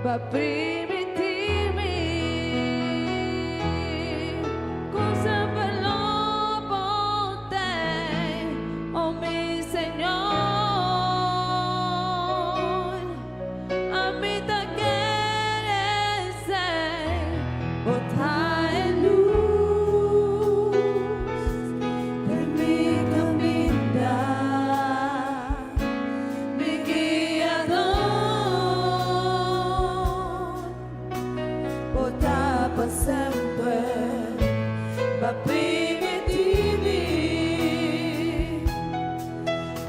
B'a primintí mi ku semper lo bo t'ei, o mi Señor. Ami ta kere esei, bo ta e lus den mi kaminda. Mi guiador, bo ta pa semper, b'a primintí mi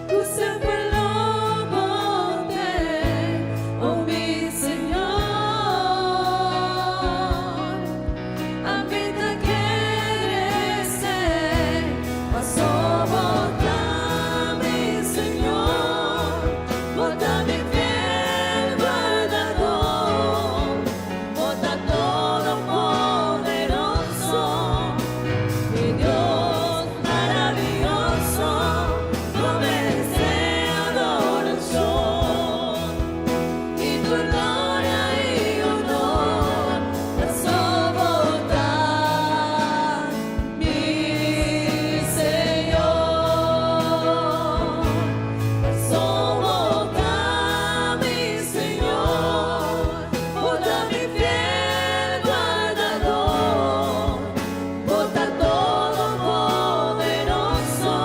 ku semper lo bo t'ei, oh mi Señor. Ami ta kere esei, paso bo ta mi Señor, bo ta mi fiel guardador, bo ta todopoderoso, mi Dios maravioso, bo merece adoracion. I tur gloria i honor paso bo ta mi Señor. Paso bo ta mi Señor, bo ta mi fiel guardador, bo ta todopoderoso,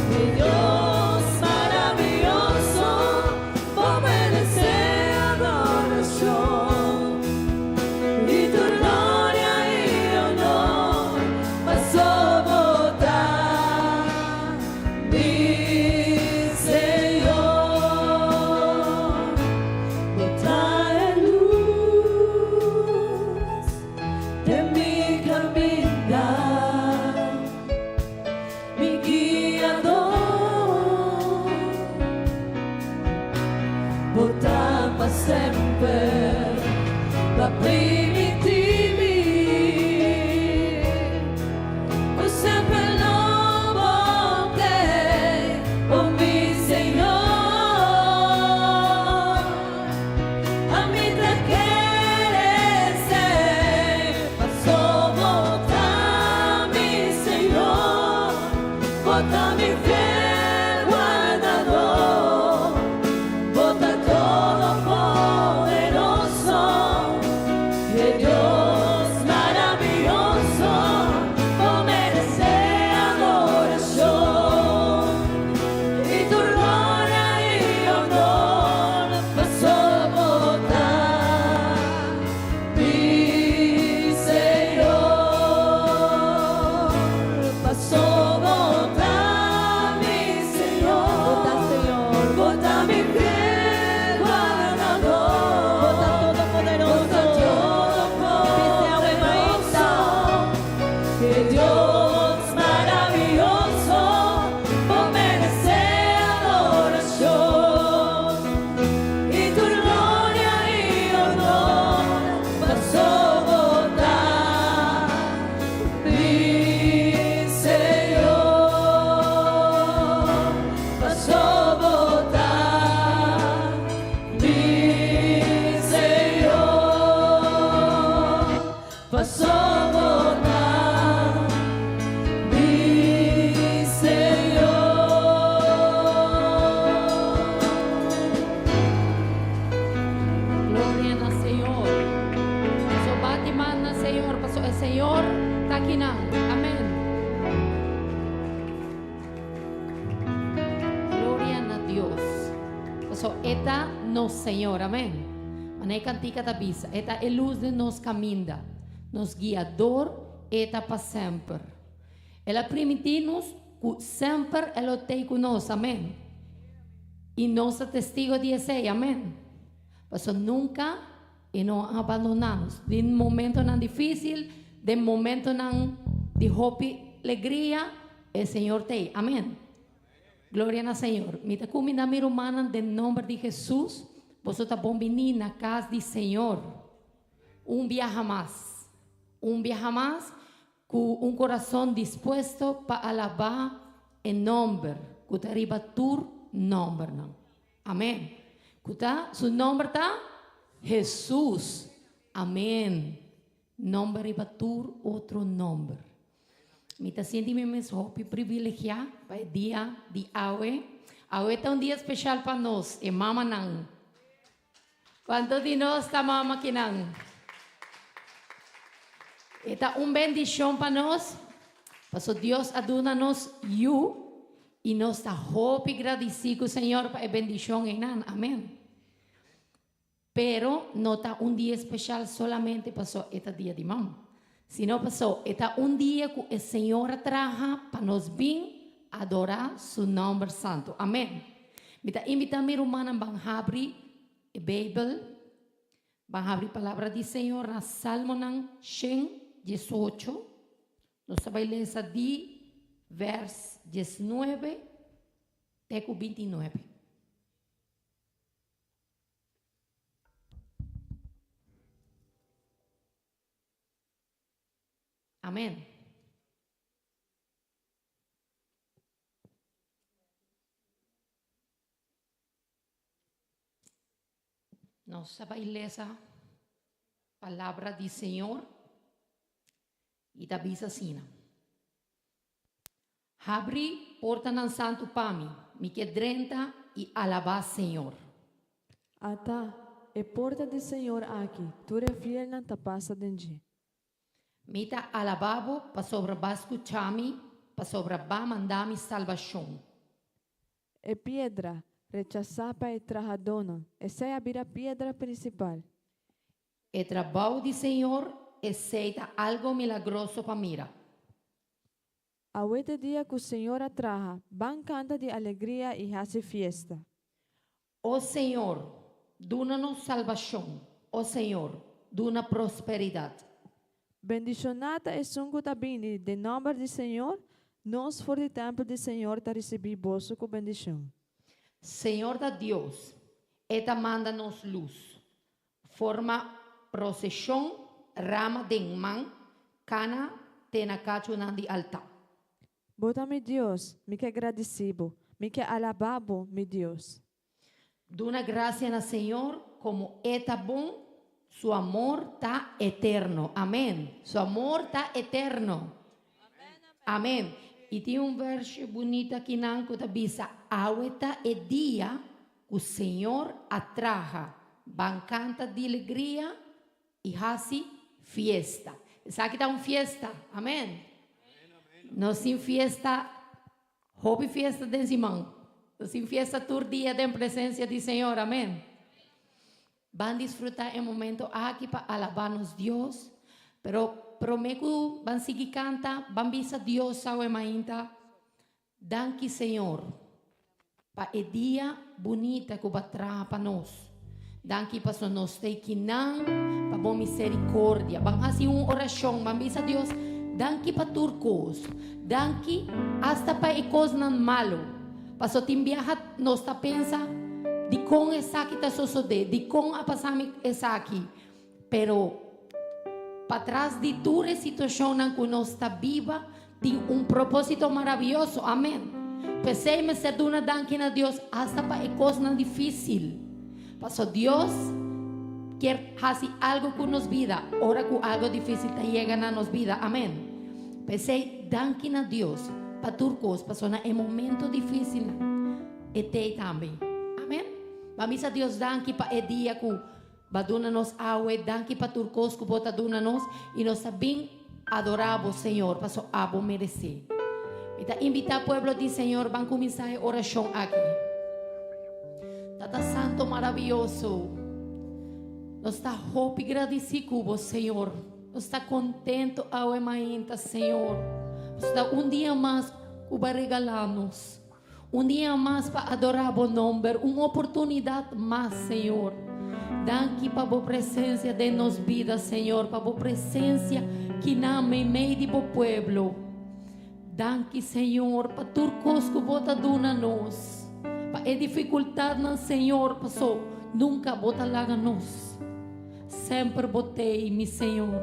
mi Dios maravioso, bo merece adoracion. I tur gloria i honor, paso bo ta mi Señor. Bo ta e lus den mi caminda, mi guiador. Bo ta pa semper, b'a primintí mi ku semper lo bo t'ei, oh mi Señor. Ami ta kere esei, paso bo ta mi Señor, bo ta mi fiel guardador, bo ta todopoderoso, mi Dios maravioso, bo merece adoracion. I tur gloria i honor, paso bo ta mi Señor. Paso bo ta mi Señor. Bo ta Señor. Bo ta mi fiel guardador. Bo ta todopoderoso. Bo ta todopoderoso. Mi Dios maravioso, bo merece adoracion. I tur gloria i honor, paso bo ta mi Señor. Paso bo ta mi Señor. Paso bo ta mi Señor. Gloria na Señor. So bati man na Señor, paso e Señor ta akinan. Amen. Gloria na Dios. Paso e ta nos Señor. Amen. Manera e cantica ta bisa, e ta e luz den nos caminda, nos guiador, e ta pa semper. El a primiti nos cu semper e lo tey cu nos. Amen. Y nos ta testigo di esey. Amen. Paso nunca e no a abandona nos. Den momentonan dificil, den momentonan di hopi legria, e Señor tey. Amen. Gloria na Señor. Mi ta cuminda mi rumannan den nomber di Jesus. Boso ta bon bini na cas di Señor. Un biaha mas. Un biaha mas cu un corazon dispuesto pa alaba e nomber cu ta riba tur nombernan. Amen. Cu ta? Su nomber ta? Hesus. Amen. Nomber riba tur otro nomber. Mi ta sinti mi mes hopi privilegiá pa e dia di awe. Awe ta un dia speshal pa nos, e mamanan. Kuantu di nos ta mama kinan? E ta un bendishon pa nos, paso Dios a duna nos yu i nos ta hopi gradisí ku Señor pa e bendishon einan. Amen. Pero no ta un dia especial solamente paso e ta dia di mama, sino paso e ta un dia cu e Señor a traha pa nos bin adora Su nomber santo. Amen. Mi ta invita mi rumannan ban habri e Bijbel, ban habri palabra di Señor na Salmonan 118. Nos ta bay lesa di vers 19 te cu 29. Amen. Nos ta bai lesa palabra di Señor y ta bisa asina. Habri portanan santu pa mi, mi ke drenta i alabá Señor. Ata, e porta di Señor aki, tur e fielnan ta pasa den dje. Mi ta alabá bo pasobra b'a skuchá mi, pasobra b'a mandá mi salbashon. E piedra, rechasá pa e trahadónan, esei a bira piedra prinsipal. E trabou di Señor, esei ta algo milagroso pa mira. Awe ta dia ku Señor a traha, ban kanta di alegria i hasi fiesta. O Señor, duna nos salbashon, o Señor, duna prosperidat. Bendishoná ta esun ku ta bini den nòmber di Señor, nos for di tèmpel di Señor ta risibí boso ku bendishon. Señor ta Dios, E ta manda nos lus. Forma proseshon, rama den man, kana te na kachunan di altá. Bo ta mi Dios, mi ke gradisí bo, mi ke alabá bo, mi Dios. Duna grasia na Señor komo E ta bon, Su amor ta eterno. Amén. Su amor ta eterno. Amén. I tin un vèrsio bunita akinan ku ta bisa, Awe ta e dia Ku Señor a traha, ban kanta di legria i hasi fiesta. Esaki ta un fiesta, amen. Nos tin fiesta, hopi fiesta den siman. Nos tin fiesta tur dia den presencia di Señor, amen. Ban disfruta e momento aki pa alaba nos Dios. Pero prome ku ban sigui kanta, ban bisa Dios awe mainta, Danki Señor pa e dia bunita ku bo a traha pa nos. Danki paso nos ta ekinan pa bo misericordia. Ban hasi un orashon, ban bisa Dios danki pa tur kos. Danki asta pa e kosnan malu. Paso tin biaha nos ta pensa dikon esaki ta sosode, dikon a pasa mi esaki. Pero patras di tur e situacionnan cu nos ta biba tin un proposito maraviyoso. Amen. P'esey mester duna danki na Dios hasta pa e cosnan dificil. Paso Dios kier haci algo cu nos bida ora cu algo dificil ta yega na nos bida. Amen. P'esey danki na Dios pa tur cos, paso na e momento dificilnan e t'ey tambe. Amen. Ba misa Dios danki pa e dia cu. Ba duna nos awe, danki pa tur kos ku bo ta duna nos i nos ta bin adorá bo, Señor, paso abo meresé. Mi ta invitá pueblo di Señor ban kuminsá e orashon aki. Tata Santo maravioso, nos ta hopi gradisí ku bo, Señor. Nos ta kontento awe mainta, Señor, paso ta un dia mas ku bo a regalá nos. Un dia mas pa adorá bo nomber, un oportunidat mas, Señor. Danki pa bo presencia den nos bida, Señor, pa bo presencia kinan meimei di bo pueblo. Danki, Señor, pa tur kos ku bo ta duna nos, pa e difikultatnan, Señor, paso nunka bo ta laga nos. Semper bo t'ei, mi Señor,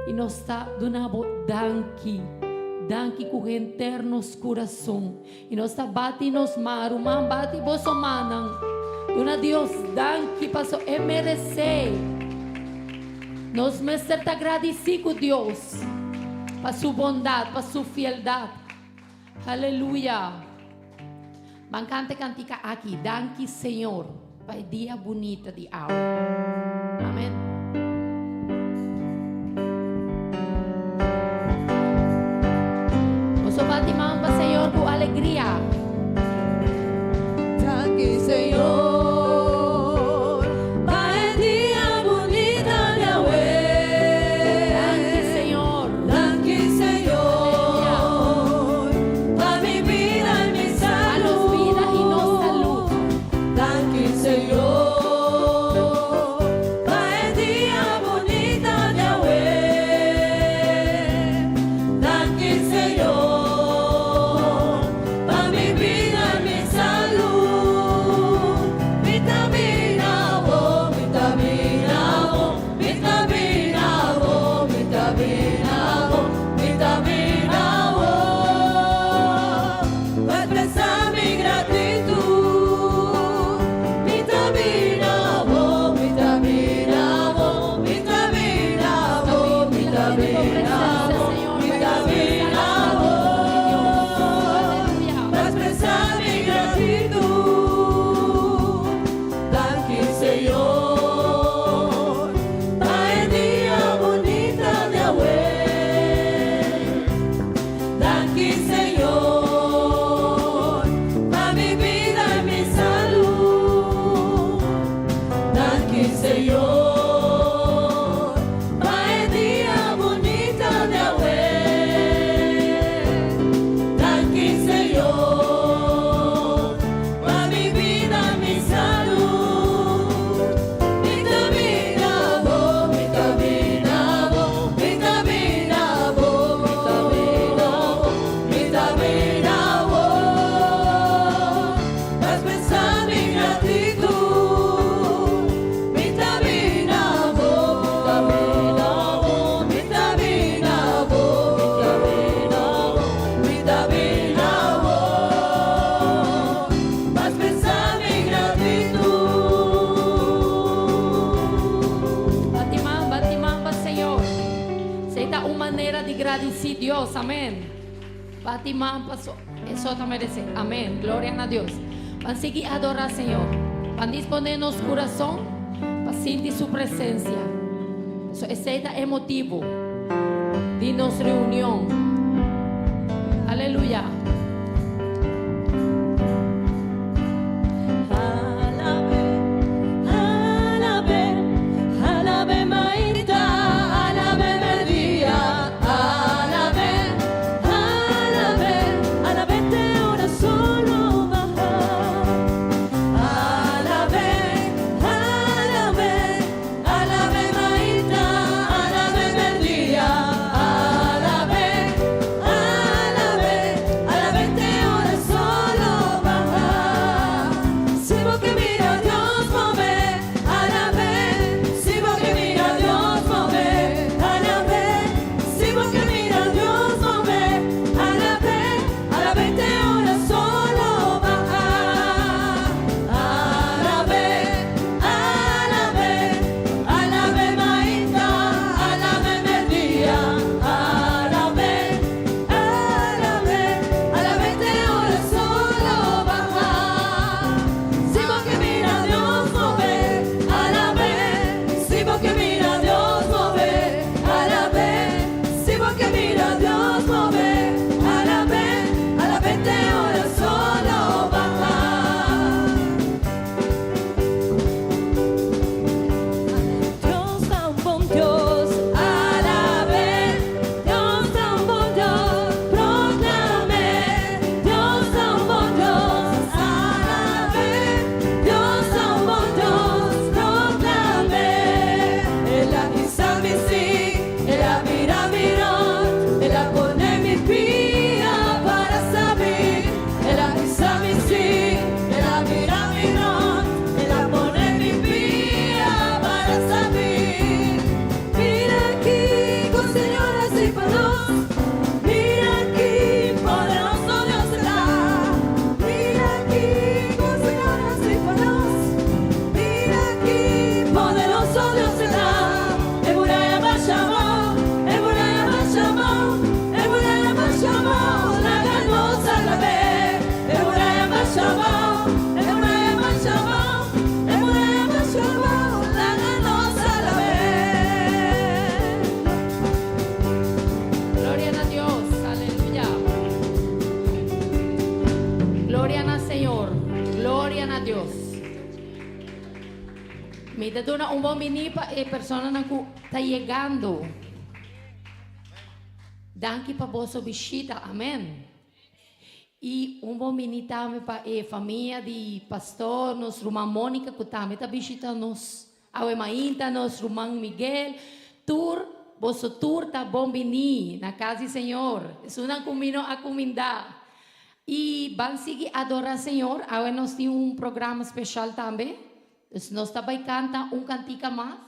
i nos ta duna bo danki, danki ku henter nos kurason. I nos ta bati nos man, ruman, bati boso mannan. Duna Dios danki paso e meresé. Nos mester ta gradisí ku Dios pa su bondat, pa su fieldat. Aleluya. Ban kanta e kantika aki, Danki Señor pa e dia bunita di awe. Amen. Boso bati man pa Señor ku alegria. Danki Señor pa e dia bunita di awe. Danki Señor. Danki Señor pa mi bida i mi Pa nos salú. bida i nos salú. Danki Señor pa e dia bunita di awe. Danki Señor pa mi bida i mi salú. Vitamina bo, vitamina bo, vitamina bo, vitamina bo, vitamina bo. Pa ekspresá mi gratitut. Vitamina bo, vitamina bo, vitamina bo, vitamina bo, vitamina bo. Pa ekspresá mi gratitut. Danki Señor, pa e dia bunita di awe. Danki Señor, pa mi bida i mi salú. Danki Señor, pa e dia bunita di awe. Danki Señor, pa mi bida i mi salú. Vitamina bo, vitamina bo, vitamina bo, vitamina bo, vitamina bo. Pa ekspresá mi gratitut. Vitamina bo, vitamina bo, vitamina bo, vitamina bo, vitamina bo. Pa ekspresá mi gratitut. Bati man, bati man pa Señor. Esei ta un manera di gradisí Dios. Amèn. Bati man pa e so ta meresé. Amèn. Gloria na Dios. Ban sigui adorá Señor. Ban disponé nos kurason pa sinti su presensia. So, esei ta e motibu di nos reunion. Aleluya. Alab'é, alab'é, alab'é mainta, alab'é mèrdia, alab'é, alab'é, alab'é te ora solo baha. Alab'é, alab'é, alab'é mainta, alab'é mèrdia, alab'é, alab'é, alab'é. Mi ta duna un bon bini pa e personanan ku ta yegando. Danki pa boso bishita. Amen. I un bon bini tambe pa e famia di pastor, nos ruman Monica ku tambe ta bishita nos. Awe mainta nos ruman Miguel. Tur, boso tur ta bon bini na kas di Señor. Esunnan ku mi no a kumindá. I ban sigui adorá Señor. Awe nos tin un programa speshal tambe. Dus nos ta bai kanta un kantika mas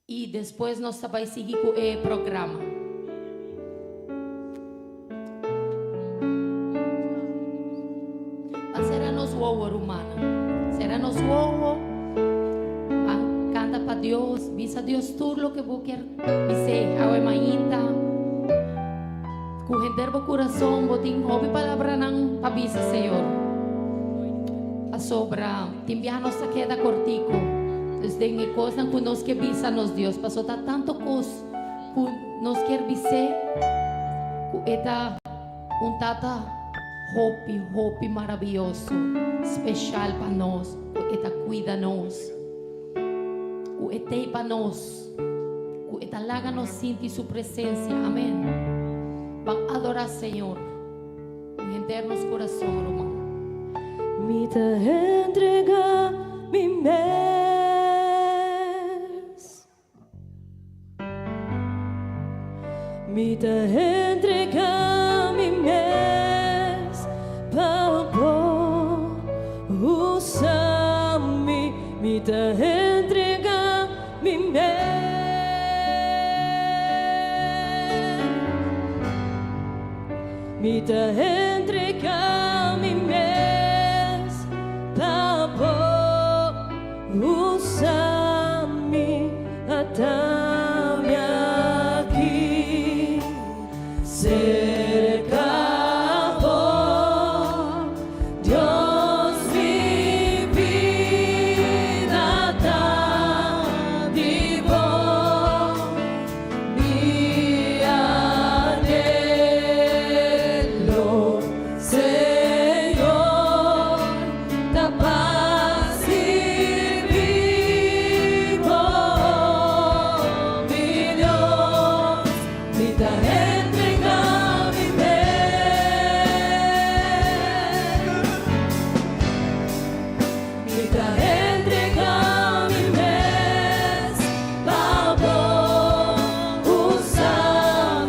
i despues nos ta bai sigui ku e programa. Ban sera nos wowo, rumannan. Sera nos wowo. Ban kanta pa Dios. Bisa Dios tur loke bo kier bis'é awe mainta. Ku henter bo kurason bo tin hopi palabranan pa bisa Señor. Pasobra tin biaha nos ta keda kortiku. Dus den e kosnan ku nos ke bisa nos Dios, paso ta tanto kos ku nos kier bis'é ku e ta un Tata hopi, hopi maraviyoso, speshal pa nos, ku e ta kuida nos, ku e t'ei pa nos. Ku e ta laga nos sinti su presensia. Amen. Ban adorá Señor ku henter nos kurason, ruman. Mi ta entregá mi mes. Mi ta entregá mi mes pa bo usa mi. Mi ta entregá mi mes. Mi ta entregá mi mes pa bo usa mi. Ata mi aki serka bo, Dios mi bida ta di bo, mi anhelo, Señor, ta pa sirbi bo, mi Dios. Mi ta entregá mi mes. Mi ta entregá mi mes pa bo usa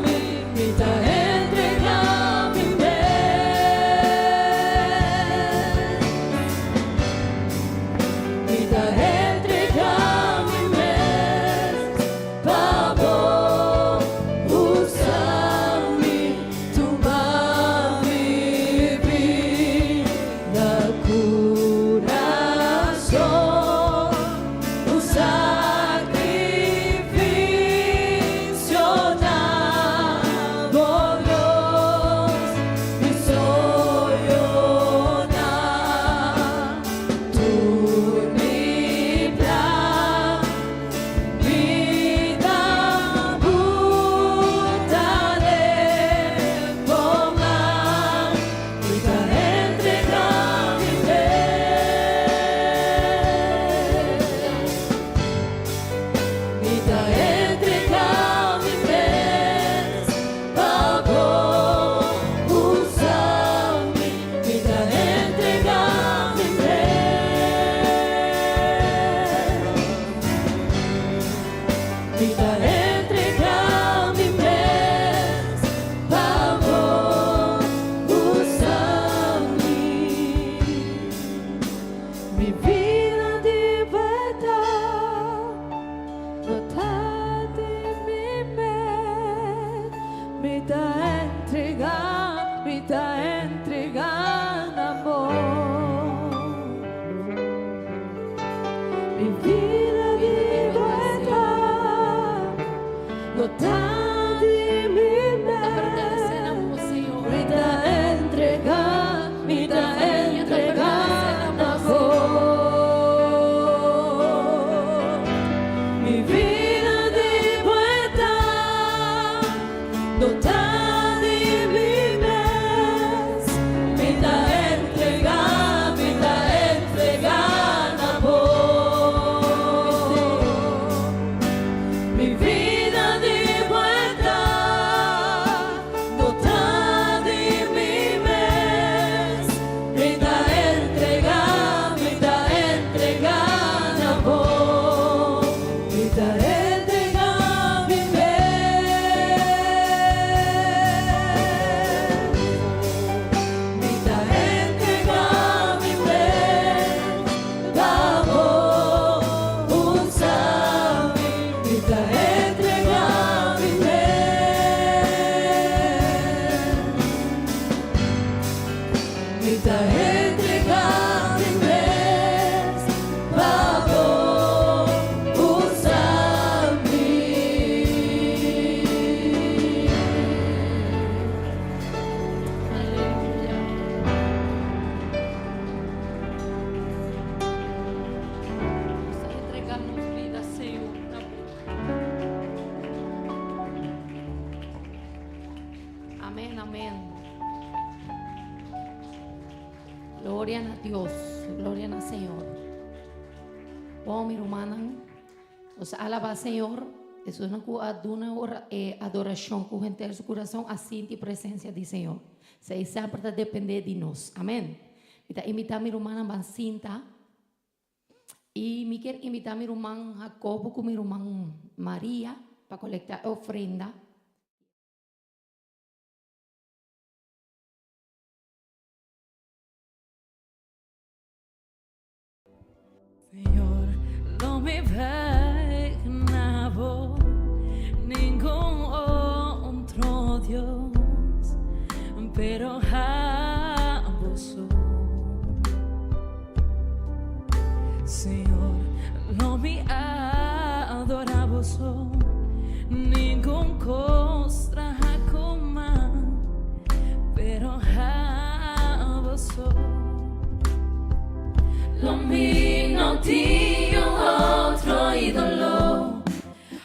mi. Mi ta entregá mi mes. Mi ta entregá mi mes pa bo usa mi. Tuma mi bida kurason, un sakrifisio na bo Dios, mi soñonan, tur mi plan, mi ta buta den bo man, mi ta entregá mi mes. Mi ta entregá mi mes pa bo usa mi. Mi ta entregá mi mes. Mi ta entregá mi mes pa bo usa mi. Mi bida di bèrdat no ta di mi mes. Mi ta entregá, mi ta entregá na bo. Mi bida di bèrdat no ta di mi Ta pertenesé na mes. bo, Señor. Mi ta entregá, mi ta entregá na bo. Mi bida di bèrdat no ta di mi mes. Mi ta entregá, mi ta entregá na bo. Gloria na Dios, gloria na Señor. Bon, mi rumannan, nos a alabá Señor. Esunnan ku a duna e adorashon ku henter su kurason a sinti presensia di Señor. Esei semper ta dependé di nos. Amèn. Mi ta invitá mi rumannan ban sinta. I mi kier invitá mi ruman Jacobo ku mi ruman Maria pa kolektá e ofrenda. Señor, lo mi bai na bo, ningun otro Dios, pero abo so. Señor, lo mi adora bo so, ningun cos traha cu man, pero abo so. Lo mi no tin un otro idolo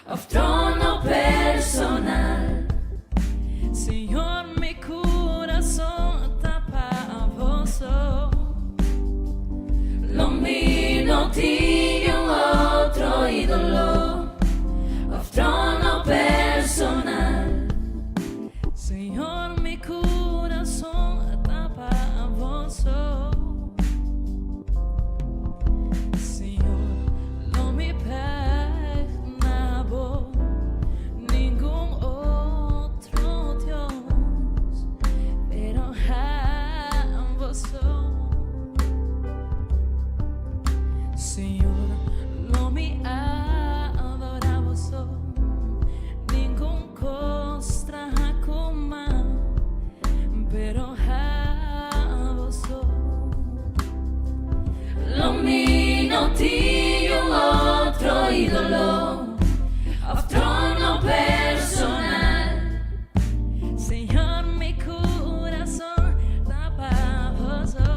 of trono personal. Señor, mi curason ta pa bo so. Lo mi no tin un otro idolo of trono personal. Señor, mi curason ta pa bo so. Señor, lo mi peg na bo, ningun otro Dios, pero abo so. Señor, lo mi adora bo so, ningun cos traha cu man, pero abo so. Lo mi no tin un otro idolo of trono personal. Señor, mi curason ta pa bo so.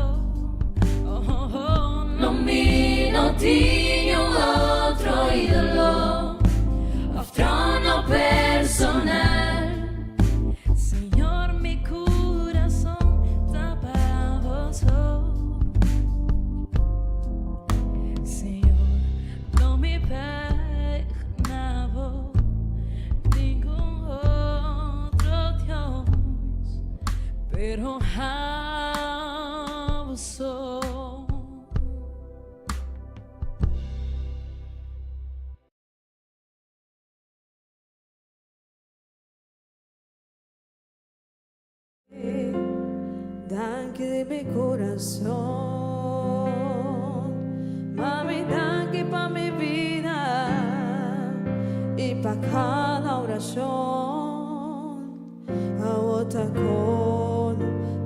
Oh, oh, oh. Lo mi no tin un otro idolo of trono personal. Señor, mi curason ta pa bo so. Señor, lo mi peg na bo, ningun otro Dios, pero abo so. Danki di mi kurason. Mami, danki pa mi bida i pa kada orashon. Awo ta kon,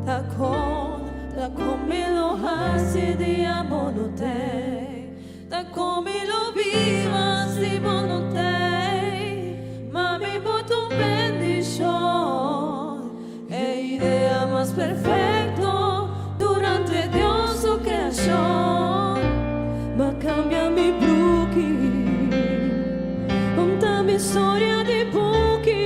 ta kon, ta kon mi lo hasi dia bo no tei. Ta kon mi lo biba si bo no tei. Mami, bo ta un bendishon. E idea mas perfekto durante Dios su kreashon. B'a kambia mi bruki, konta mi storia di buki.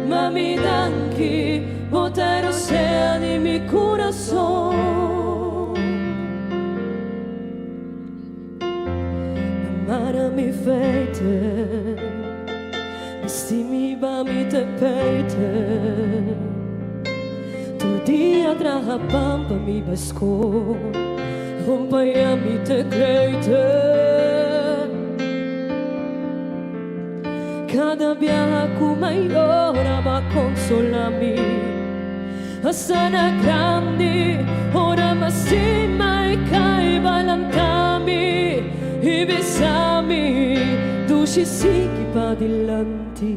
Mami, danki, bo ta e rosea di mi kurason. Mara mi feite, bisti mi ba mi tepeite. Tur dia traha pan pa mi bai skol, kompañá mi te kreite. Kada biaha ku m'a yora b'a konsolá mi. Hasta na grandi, ora m'a stima i kai b'a lanta mi i bisa mi, Dushi sigui padilanti.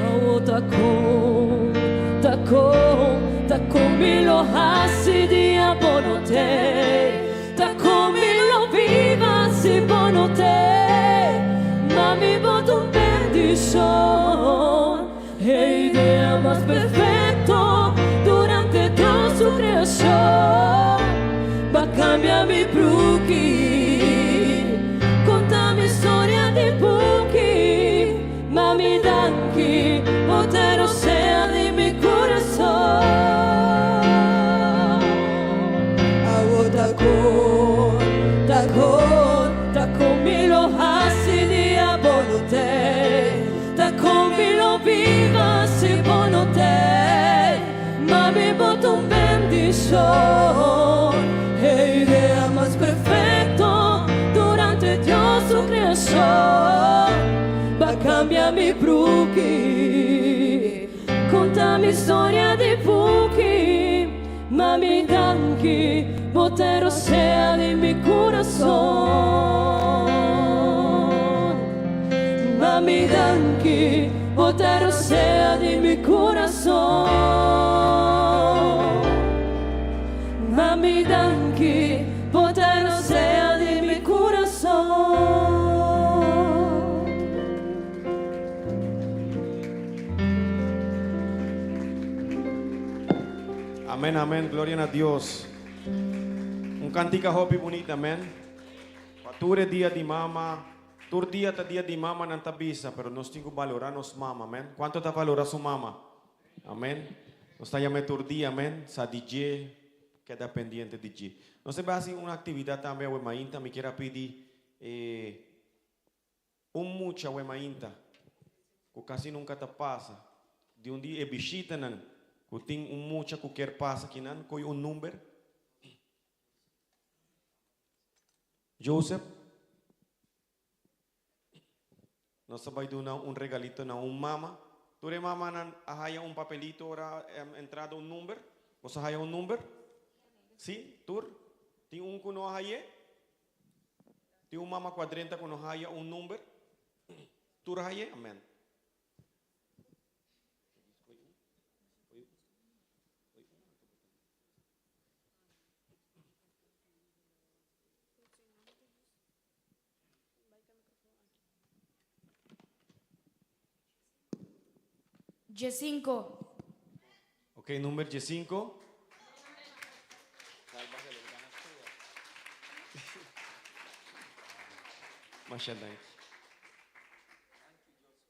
Awo ta kon, ta kon, ta kon mi lo hasi dia bo no tei, ta kon mi lo biba si bo no tei, mami bo ta un bendishon. E idea mas perfecto durante tur su creacion. B'a cambia mi bruki, conta mi storia di buki. Mami danki, bo ta e rosea di mi curason. bendishon. E idea mas perfekto durante Dios su kreashon. B'a kambia mi bruki, konta mi storia di buki. Mami danki, bo ta e rosea di mi kurason. Mami danki, bo ta e rosea di mi kurason. Mami danki, bo ta e rosea di mi kurason. Amen amen gloria na Dios un cantica hopi bunita amen pa tur e dia di mama tur dia ta dia di mama nan ta bisa pero nos tin cu balora nos mama amen cuanto ta balora su mama amen nos ta yama e tur dia amen sa di dje keda pendiente di dje nos ta bay haci un actividad tambe awe mainta mi kier a pidi e Un mucha awe mainta ku kasi nunka ta pasa di un di e bishitanan ku tin un mucha ku kier pasa kinan koy un number. Joseph, Nos ta bai duna un regalito na un mama. Tur e mamanan a haya un papelito ora entrada un number? Boso a haya un number? Si, tur? Tin un ku no a hay'é? Tin un mama cuadrenta cu no haya un number? Tur haye? Amen. Djesinko. Ok, number djesinko. Masha danki.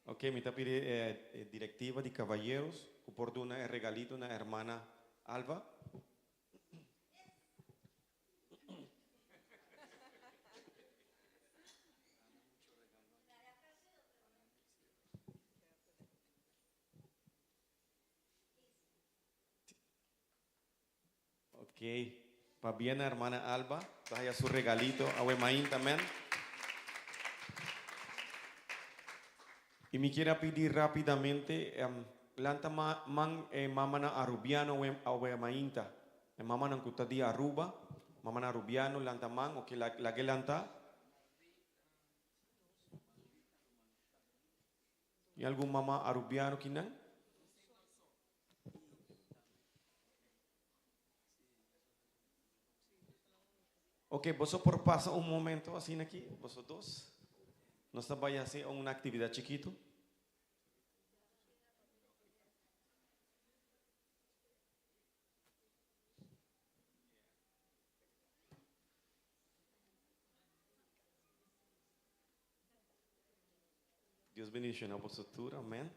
Ok, mi ta pidi e directiva di Caballeros cu por duna e regalito na hermana Alba. Ok, pabien na hermana Alba, ta haya su regalito awe mainta, amen. Y mi kier a pidi rapidamente, lanta man e mamanan Arubiano awe mainta. E mamanan cu ta di Aruba, mamanan Arubiano lanta man, ok, lag'e lanta. Tin algun mama Arubiano kinan? Ok, boso por pasa un momento asina aki, boso dos. Nos ta bai hasi un actividad chikito. Dios bendiciona boso tur, amen.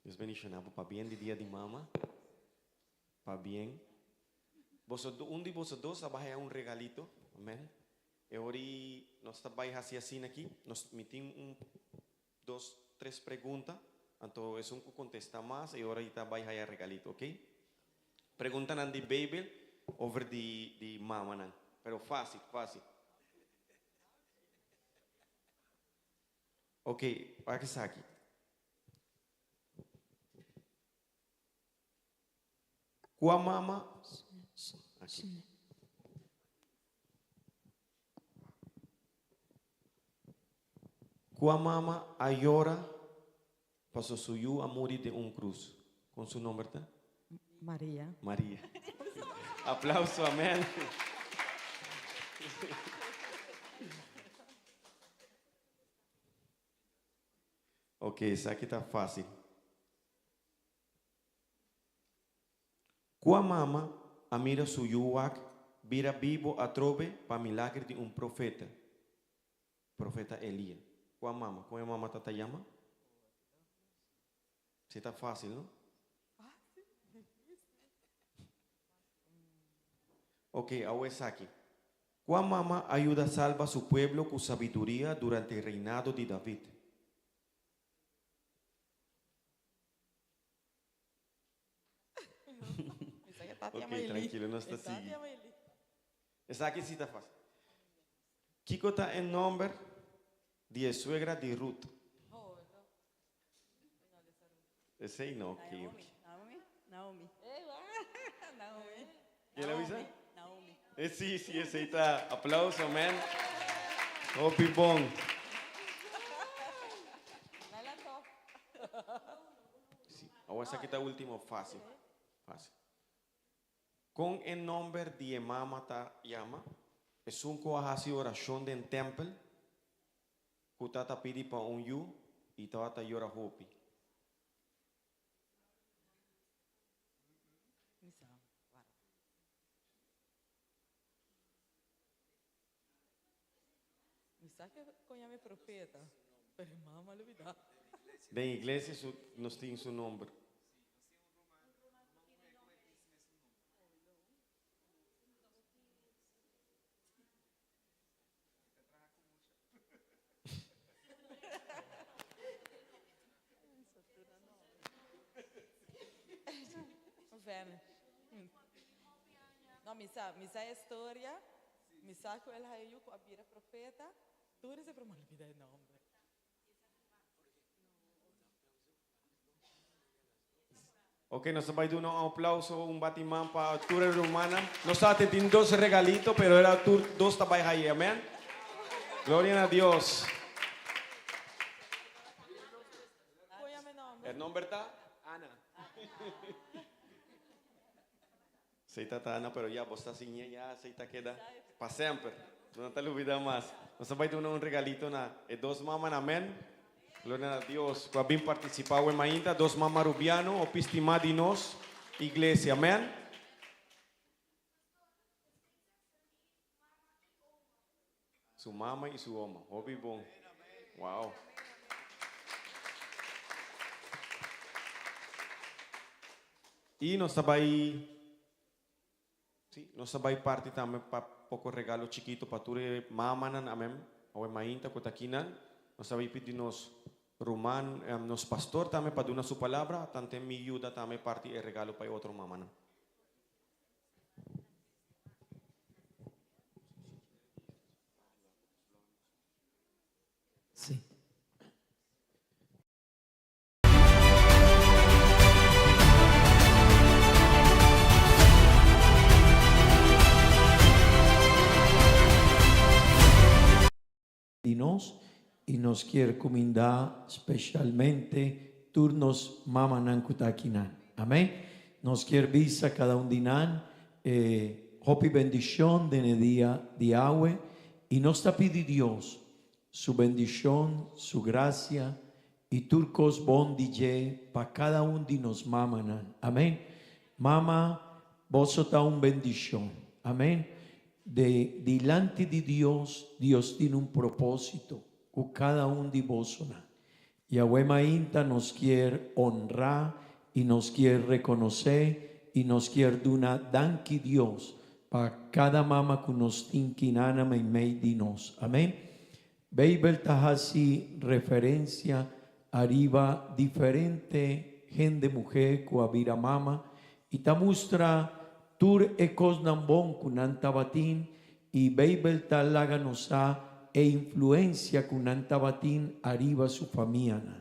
Dios bendiciona bo pabien di dia di mama. Pabien. Boso, un di boso dos a bai haya un regalito, amen. E ori nos ta bai hasi asina aki, nos, mi tin un, dos, tres pregunta, anto esun ku kontesta mas e ora i ta bai haya regalito, ok? Preguntanan di Beibel over di di mamanan, pero fácil, fácil. Ok, wak esaki. Kua mama? Aki. Kua mama a yora paso su yu a muri den un krus? Kon su nomber ta? Maria. Maria. Aplauso, amen. Ok, esaki ta fácil. Kua mama a mira su yu wak bira bibo atrobe pa milager di un profeta, profeta Elia? Kua mama? Kon e mama ta ta yama? Si ta fácil, no? Ok, awo esaki. Kua mama a yuda salba su pueblo ku sabiduria durante reinado di David? Ok, trankilo, nos ta sigui. Esaki si ta fácil. Kiko ta e nomber di e suegra di Ruth? Esei no, ok, ok. Ken a bisa? E si, si, esei ta. Aplauso, amen. Hopi bon. Si, awor esaki ta ultimo, fácil, fácil. Kon e nomber di e mama ta yama? Esun ku a hasi orashon den tèmpel, ku tata pidi pa un yu i tabata yora hopi. Den iglesia su nos tin su nomber. No, mi sa, mi sa e storia, mi sa ku el haya yu ku a bira profeta, tur esei pero mi a olbida e nomber. Ok, nos ta bai duna un aplauso, un batiman pa tur e rumannan. Nos ta tin dos regalito, pero era tur dos ta bai haye, amen. Gloria na Dios. E nomber ta? Ana. Esei ta ta Ana, pero ya bo sta siña ya, esei ta keda pa semper. Bo no ta lubida mas. Nos ta bai duna un regalito na e dos mamanan, amen. Gloria na Dios ku a bin partisipá awe mainta, dos mama Rubiano, hopi stimá di nos iglesia, amen. Su mama i su oma, hopi bon. Wow. I nos ta bai, sí, nos ta bai parti tambe pa poko regalo chikito pa tur e mamanan, amen, awe mainta ku ta akinan. Nos ta bai pidi nos ruman, nos pastor tambe pa duna su palabra, tanten mi yuda tambe parti e regalo pa e otro mamanan. Sí. Di nos y nos kier cuminda specialmente tur nos mamanan cu ta akinan. Amen. Nos kier bisa cada un di nan e hopi bendicion den e dia di awe y nos ta pidi Dios su bendicion, su gracia y tur cos bon di dje pa cada un di nos mamanan. Amen. Mama, boso ta un bendicion. Amen. De dilanti di Dios, Dios tin un propósito ku kada un di bosonan. Yahweh mainta nos kier honrá i nos kier rekonosé i nos kier duna danki Dios pa kada mama ku nos tin kinana meimei di nos. Amén. Beibel ta hasi referensia ariba diferente hende muhé ku a bira mama i ta mustra tur e kosnan bon ku nan tabatin i Beibel ta laga nos sa e influensia ku nan tabatin ariba su famianan.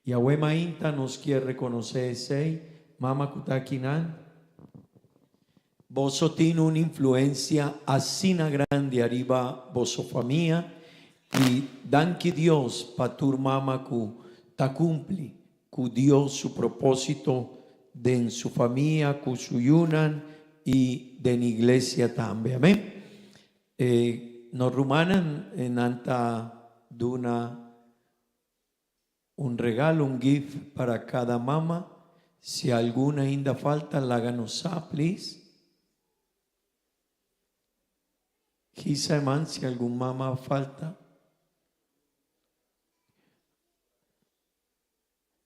Yahweh mainta nos kier rekonosé esei, mama ku ta akinan. Boso tin un influencia asina grandi ariba boso famia y danki Dios pa tur mama cu ta cumpli cu Dios su proposito den su famia cu su yunan y den iglesia tambe. Amen. E nos rumannan nan ta duna Un regalo, un gift para cada mama, si algun ainda falta laga nos sa please. Hisa e man si algun mama falta.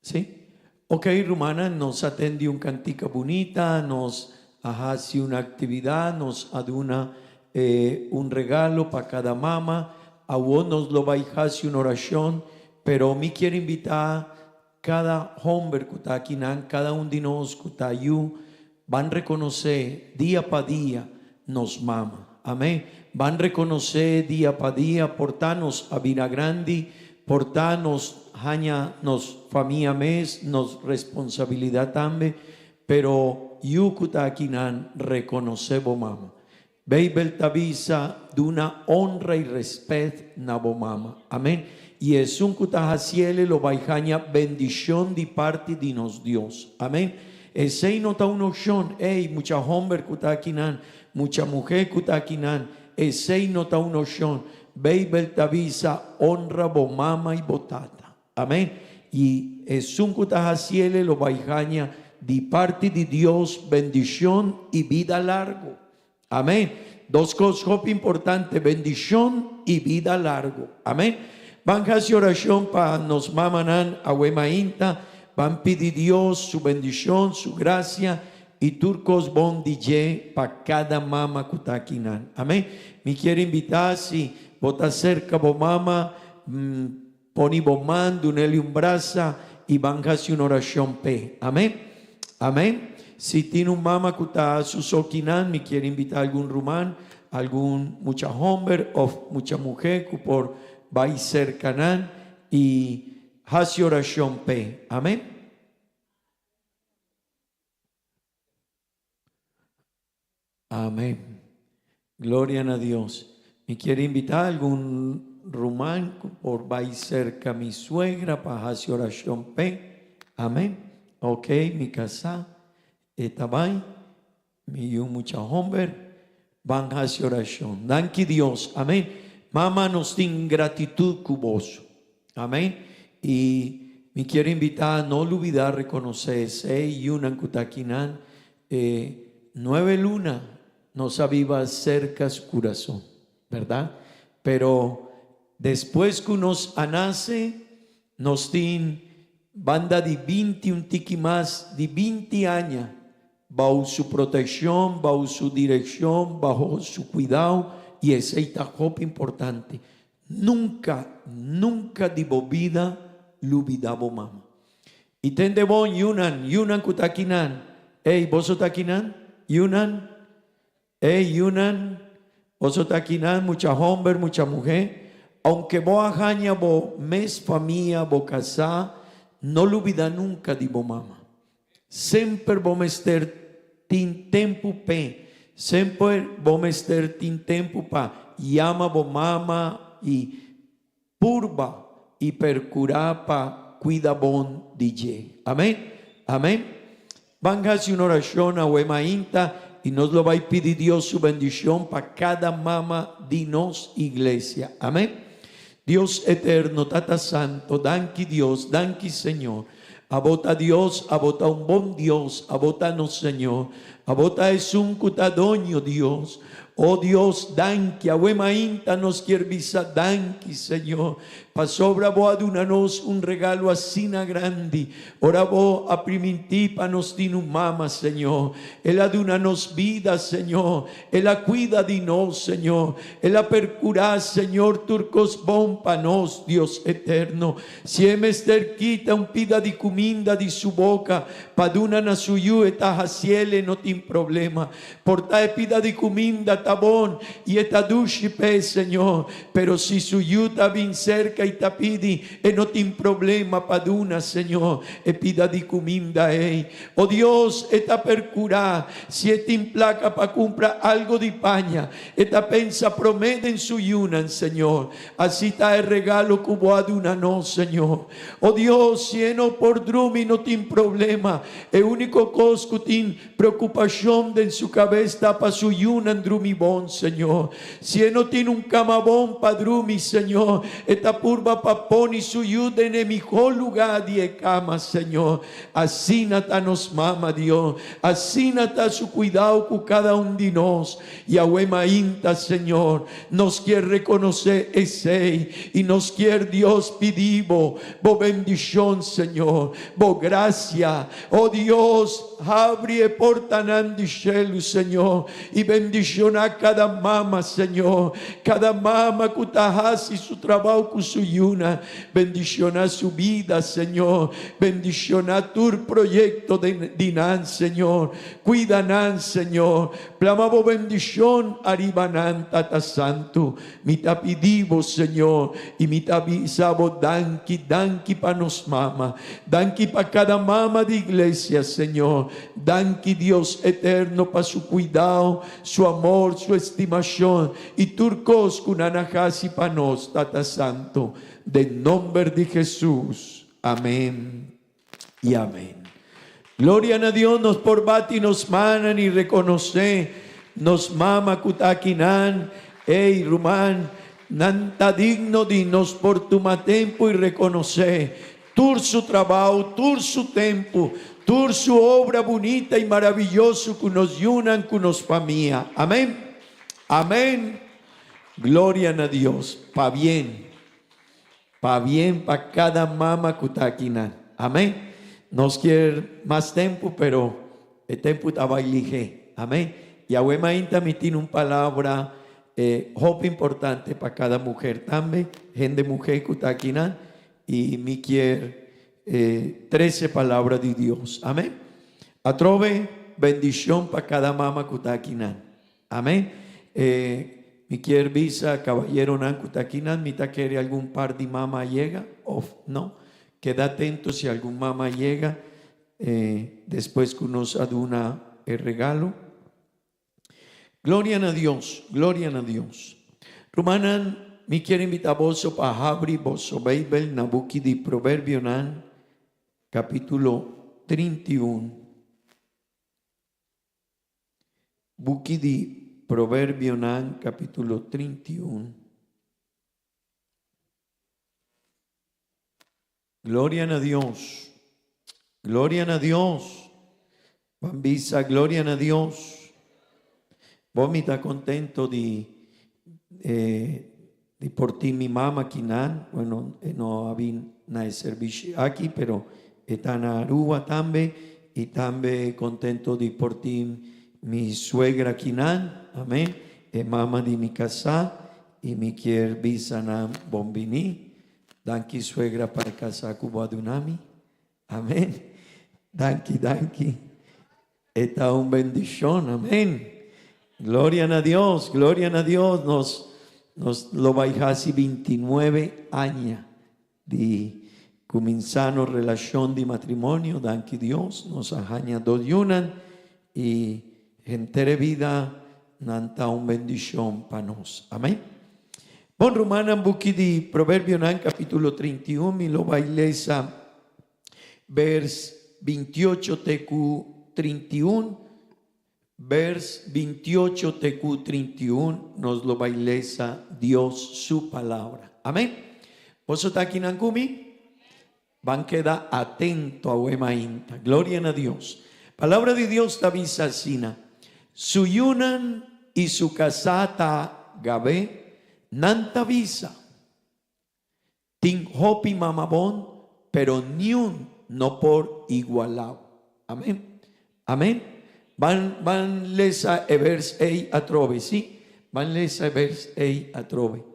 Si? Ok rumannan nos a tendi un cantica bunita, nos a haci un actividad, nos a duna un regalo pa cada mama, awo nos lo bay haci un oracion Pero mi kier invitá kada homber ku ta akinan, kada un di nos ku ta yu, Ban rekonosé dia pa dia nos mama. Amén. Ban rekonosé dia pa dia por ta nos a bira grandi, por ta nos haña nos famia mes, nos responsabilidat tambe, pero yu ku ta akinan rekonosé bo mama. Beibel ta bisa, Duna onra i rèspèt na bo mama. Amén. I esun ku ta hasiel e lo bai haña bendishon di parti di nos Dios. Amén. Esei no ta un opshon. Ey, mucha hòmber ku ta akinan, mucha muhé ku ta akinan, esei no ta un opshon. Beibel ta bisa, Onra bo mama i bo tata. Amén. I esun ku ta hasiel e lo bai haña di parti di Dios bendishon i bida largu. Amén. Dos kos hopi importante, bendishon i bida largu. Amén. Ban hasi orashon pa nos mamanan awe mainta. Ban pidi Dios su bendishon, su grasia i tur kos bon di dje pa kada mama ku ta akinan. Amén. Mi kier invitá si bo ta serka bo mama, Poni bo man, dun'el un brasa i ban hasi un orashon p'e. Amén. Amén. Si tin un mama ku ta su so kinan, mi kier invitá algun ruman, algun mucha homber òf mucha muhé ku por bai serka nan i hasi orashon p'e. Amén. Amén. Gloria na Dios. Mi kier invitá algun ruman ku por bai serka mi suegra pa hasi orashon p'e. Amén. Ok, mi kasá e ta bai. Mi yu mucha homber ban hasi orashon. Danki Dios. Amén. Mama nos tin gratitud ku boso. Amén. I mi kier invitá no lubidá rekonosé esei yunan ku ta akinan. E nuebe luna nos a biba serka su kurason, bèrdat? Pero despues ku nos a nase, nos tin banda di binti un tiki mas di binti aña bou su protekshon, bou su direkshon, baho su kuidou, i esei ta hopi importante. Nunka, nunka di bo bida lubidá bo mama. I tende bon, yunan, yunan ku ta akinan. Ey, boso ta akinan? Yunan? Ey, yunan, boso ta akinan, mucha homber, mucha muhé? Aunke bo a haña bo mes famia, bo kasá, no lubidá nunka di bo mama. Semper bo mester tin tempu p'e. Semper bo mester tin tempu pa yama bo mama i purba i perkurá pa kuida bon di dje. Amén. Amén. Ban hasi un orashon awe mainta i nos lo bai pidi Dios su bendishon pa kada mama di nos iglesia. Amén. Dios eterno, Tata Santo, danki Dios, danki Señor. Abo ta Dios, abo ta un bon Dios, abo ta nos Señor, abo ta esun ku ta doño Dios. O Dios, danki, awe mainta nos kier bisa danki, Señor, pasobra bo a duna nos un regalo asina grandi. Ora bo a primintí pa nos tin un mama, Señor, el a duna nos bida, Señor, el a kuida di nos, Señor, el a perkurá, Señor, tur kos bon pa nos, Dios eterno. Si e mester kita un pida di kuminda di su boka pa duna na su yu e ta hasiel e no tin problema. Por ta e pida di kuminda ta bon i e ta dushi p'e, Señor, pero si su yu ta bin serka i ta pidi e no tin problema pa duna, Señor, e pida di kuminda ei. O Dios, e ta perkurá si e tin plaka pa kumpra algo di paña, e ta pensa promé den su yunan, Señor. Así ta e regalo ku bo a duna nos, Señor. O Dios, si e no por drumi no tin problema. E úniko kos ku tin preokupashon den su kabes ta pa su yunan drumi bon, Señor. Si e no tin un kama bon pa drumi, Señor, e ta purba pa poni su yu den e mihó lugá di e kama, Señor. Asina ta nos mama, Dios. Asina ta su kuidao ku kada un di nos. Yahweh mainta, Señor, nos kier reconoce esey y nos kier, Dios, pidi Bo, Bo bendicion, Señor, Bo gracia. Oh Dios, habri e portanan. bentanan di shelu, Señor, i bendishoná kada mama, Señor, kada mama ku ta hasi su trabou ku su yunan. Bendishoná su bida, Señor. Bendishoná tur proyekto di nan, Señor. Kuida nan, Señor. Plama bo bendishon ariba nan, Tata Santu. Mi ta pidi bo, Señor, i mi ta bisa bo danki, danki pa nos mama. Danki pa kada mama di iglesia, Señor. Danki, Dios eterno, pa su kuidao, su amor, su estimashon i tur kos ku nan a hasi pa nos, Tata Santu. Den nomber di Jesus. Amen i amen. Gloria na Dios nos por bati nos manan i rekonosé nos mama ku ta akinan. Ey, ruman, nan ta digno di nos por tuma tempu i rekonosé tur su trabou, tur su tempu, tur su obra bunita i maraviyoso ku nos yunan, ku nos famia. Amen. Amen. Gloria na Dios. Pabien. Pabien pa kada mama ku ta akinan. Amen. Nos kier mas tempu pero e tempu ta bai lihé. Amen. Yahweh mainta mi tin un palabra hopi importante pa kada muher tambe, hende muhé ku ta akinan i mi kier trese palabra di Dios. Amen. Atrobe bendishon pa kada mama ku ta akinan. Amen. E mi kier bisa caballeronan cu ta akinan, mi ta kere algun par di mama a yega of no. Keda atento si algun mama a yega e despues cu nos a duna e regalo. Gloria na Dios, gloria na Dios. Rumannan, mi kier invita boso pa habri boso Bijbel na buki di Proverbionan, capitulo 31. Buki di Proverbionan capítulo 31. Gloria na Dios. Gloria na Dios. Ban bisa gloria na Dios. Bo mi ta contento di eh, di por tin mi mama kinan. Bueno, e no a bin na e servicio aki, pero e ta na Aruba tambe. Y tambe contento di por tin mi suegra kinan. Amen. E mama di mi casá. Y mi kier bisa nan bon bini. Danki suegra pa e casá cu bo a duna mi. Amen. Danki, danki. E ta un bendicion. Amen. Gloria na Dios, gloria na Dios. Nos, nos lo bai hasi 29 aña di cuminsa nos relacion di matrimonio. Danki Dios. Nos a haña dos yunan y henter e vida nan ta un bendicion pa nos. Amen. Bon rumannan buki di Proverbionan capitulo 31 mi lo bai lesa vers 28 te ku 31 vers 28 te ku 31 nos lo bai lesa Dios su palabra. Amen. Boso ta akinan ku mi? Ban keda atento awe mainta. Gloria na Dios. Palabra di Dios ta bisa asina, Su yunan i su kasá ta gab'é, nan ta bisa, Tin hopi mama bon, pero niun no por igualá. Amén. Amén. Ban, ban lesa e vers ei atrobe, sí? Ban lesa e vers ei atrobe.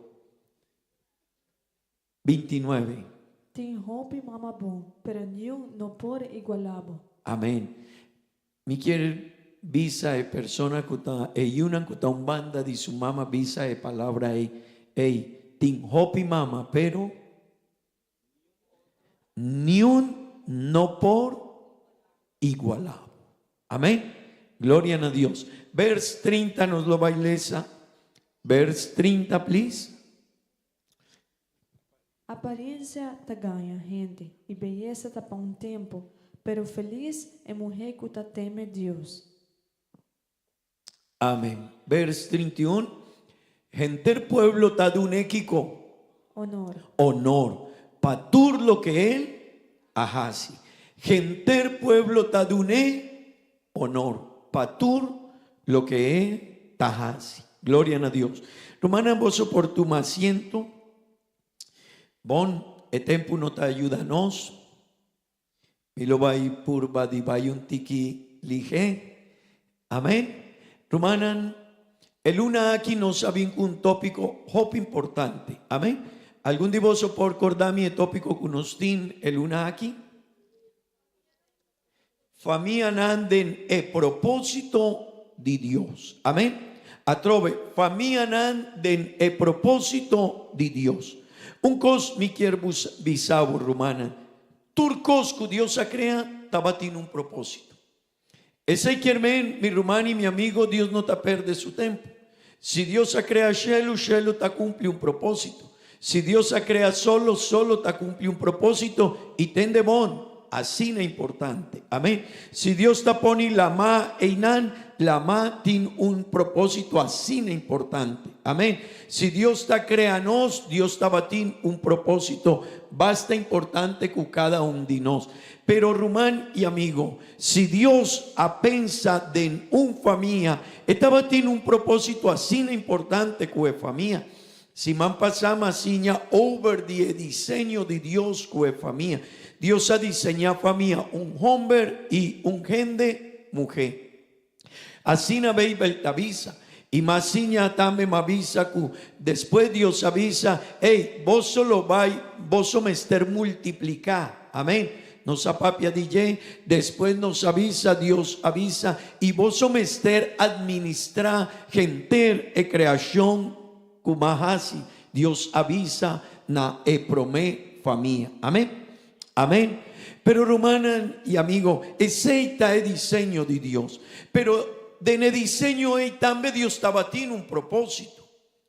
29. Tin hopi mama bon, pero niun no por igualá bo. Amén. Mi kier bisa e persona ku ta, e yunan ku ta un banda di su mama bisa e palabra ei, Ey, tin hopi mama, pero niun no por igualá bo. Amén. Gloria na Dios. Vers 30 nos lo bai lesa. Vers 30, please. Apariencia ta gaña hende i beyesa ta pa un tempu, pero felis e muhé ku ta teme Dios. Amen. Vers 31, Henter pueblo ta dun'é kiko? Honor. Honor, pa tur loke el a hasi. Henter pueblo ta dun'é honor, pa tur loke e ta hasi. Gloria na Dios. Rumannan, boso por tuma asiento. Bon, e tempu no ta yuda nos. Mi lo bai purba di bai un tiki lihé. Amén. Rumannan, e luna aki nos a bin ku un tópiko hopi importante. Amén. Algun di boso por korda mi e tópiko ku nos tin e luna aki? Famianan den e propósito di Dios. Amén. Atrobe, famianan den e propósito di Dios. Un kos mi kier bisa bo, rumannan, tur kos ku Dios a krea tabatin un propósito. Esei kier men, mi ruman i mi amigo, Dios no ta perde su tempu. Si Dios a krea shelu, shelu ta kumpli un propósito. Si Dios a krea solo, solo ta kumpli un propósito i tende bon, asina importante. Amén. Si Dios ta poni lamá einan, lamá tin un propósito asina importante. Amén. Si Dios ta krea nos, Dios tabatin un propósito basta importante ku kada un di nos. Pero ruman i amigo, si Dios a pensa den un famia, e tabatin un propósito asina importante ku e famia. Siman pasá m'a siña over di e diseño di Dios ku e famia. Dios a diseñá famia un homber i un hende muhé. Asina Beibel ta bisa. I m'a siña tambe m'a bisa ku despues Dios a bisa, Ey, boso lo bai, boso mester multipliká. Amén. Nos a papia di dje, despues nos a bisa, Dios a bisa, I boso mester administrá henter e kreashon ku m'a hasi. Dios a bisa na e promé famia. Amén. Amén. Pero rumannan y amigo, esey ta e diseño di Dios. Pero den e diseño ey tambe Dios tabatin un propósito.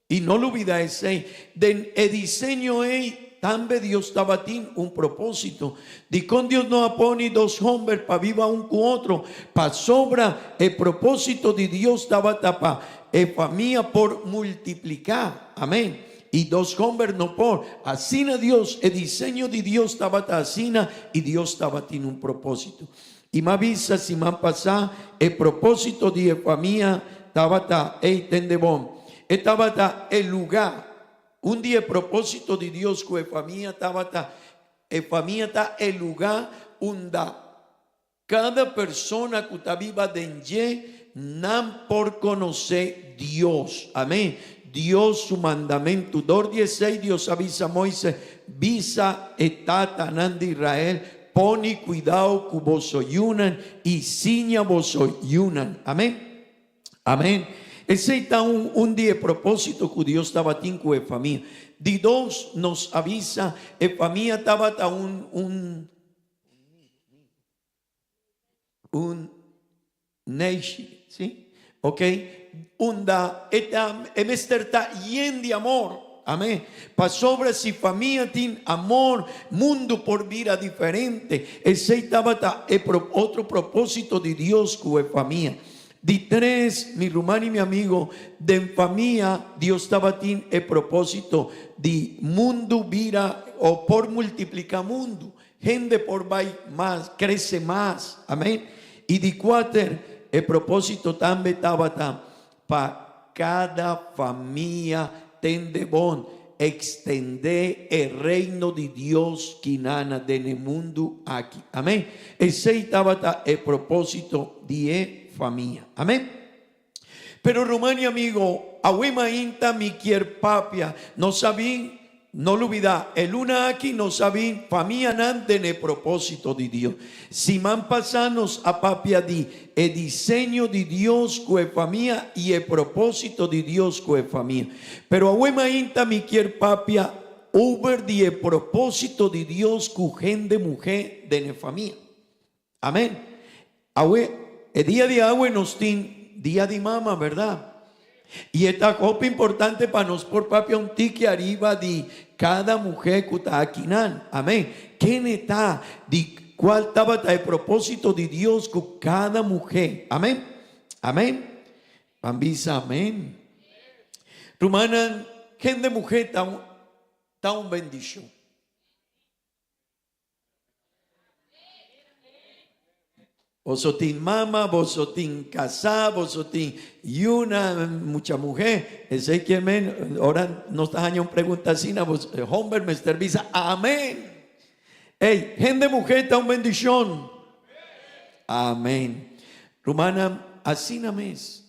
Y no lubida esey, den e diseño ey tambe Dios tabatin un propósito. Dikon Dios no a pone dos homber pa biba un ku otro? Pasobra e propósito di Dios tabata pa e famia por multipliká. Amén. I dos homber no por. Asina Dios, e diseño di Dios tabata asina i Dios tabatin un propósito. I m'a bisa siman pasá, e propósito di e famia tabata, ey, tende bon, e tabata e lugá. Un di e propósito di Dios ku e famia tabata, e famia ta e lugá unda Kada persona ku ta biba den dje, nan por konosé Dios. Amén. Dios su mandamentu. Dor di esei Dios a bisa Moises, Bisa e tatanan di Israel, Poni kuidao ku boso yunan i siña boso yunan. Amén. Amén. Esei ta un un di e propósito ku Dios tabatin ku e famia. Di dos, nos a bisa, e famia tabata un un. Un neishi, si? Ok, unda e ta e mester ta yen di amor. Amén. Pasobra si famia tin amor, mundu por bira diferente. Esei tabata e otro propósito di Dios ku e famia. Di tres, mi ruman i mi amigo, den famia Dios tabatin e propósito di mundu bira o por multipliká mundu. Hende por bai mas, krese mas. Amén. I di kuater, e propósito tambe tabata pa kada famia tende bon, ekstendé e Reino di Dios kinana den e mundu aki. Amén. Esei tabata e propósito di e famia. Amén. Pero ruman y amigo, awe mainta mi kier papia, nos a bin, no lubida, e luna aki nos a bin famianan den e propósito di Dios. Siman pasá nos a papia di e diseño di Dios ku e famia y e propósito di Dios ku e famia. Pero awe mainta mi kier papia over di e propósito di Dios ku hende muhé den e famia. Amén. Awe, e dia di awe nos tin dia di mama, berdad? I e ta hopi importante pa nos por papia un tiki ariba di kada muhé ku ta akinan. Amén. Kene ta, di kual tabata e propósito di Dios ku kada muhé. Amén. Amén. Ban bisa amén. Rumannan, hende muhé ta un, ta un bendishon. Boso tin mama, boso tin casá, boso tin yuna, mucha muhé. Esei kier men, ora nos ta haña un pregunta asina, bos, homber mester bisa amén. Ey, hende muhé ta un bendishon. Amén. Rumannan. asina mes.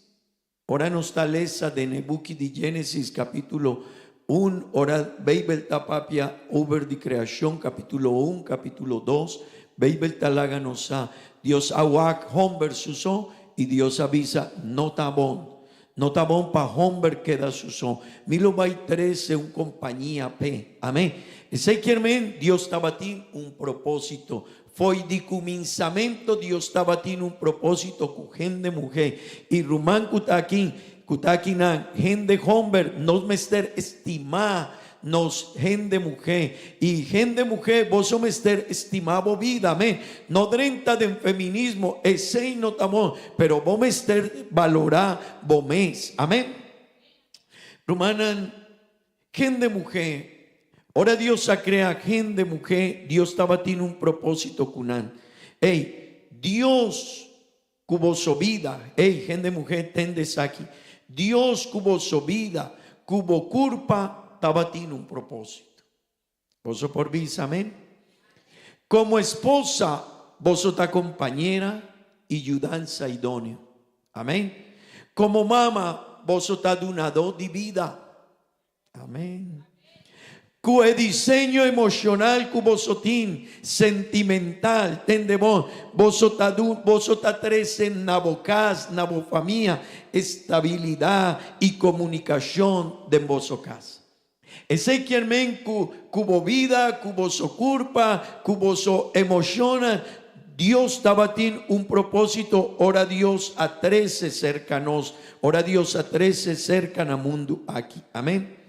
Ora nos ta lesa den e buki di Genesis capítulo un, ora Beibel ta papia over di creacion, capítulo un, capítulo dos, Beibel ta laga nos sa, Dios a wak homber su so y Dios a bisa, No ta bon. No ta bon pa homber keda su so. Mi lo bai trece un compañia p'e. Amen. Esey kier men Dios tabatin un propósito. Fo'i di kuminsamento Dios tabatin un propósito ku hende muhé i ruman ku ta aki, ku ta akinan, hende homber, nos mester estimá nos hende muhé. I hende muhé, boso mester estimá bo bida, amén. No drenta den feminismo, esei no ta bon, pero bo mester balorá bo mes, amén. Rumannan, Hende muhé. Ora Dios a krea hende muhé, Dios tabatin un propósito ku nan. Ey, Dios ku boso bida, ey, hende muhé, tende esaki, Dios ku boso bida, ku bo kurpa tabatin un propósito. Boso por bisa amén? Komo esposa, boso ta kompañera i yudansa idóneo. Amén. Komo mama, boso ta dunadó di bida. Amén. Ku e diseño emoshonal ku boso tin, sentimental, tende bon, boso ta du, boso ta trese na bo kas, na bo famia, estabilidat i komunikashon den boso kas. Esei kier men ku ku bo bida, ku boso kurpa, ku boso emoshonnan, Dios tabatin un propósito ora Dios a trese serka nos, ora Dios a trese serka na mundu aki. Amen.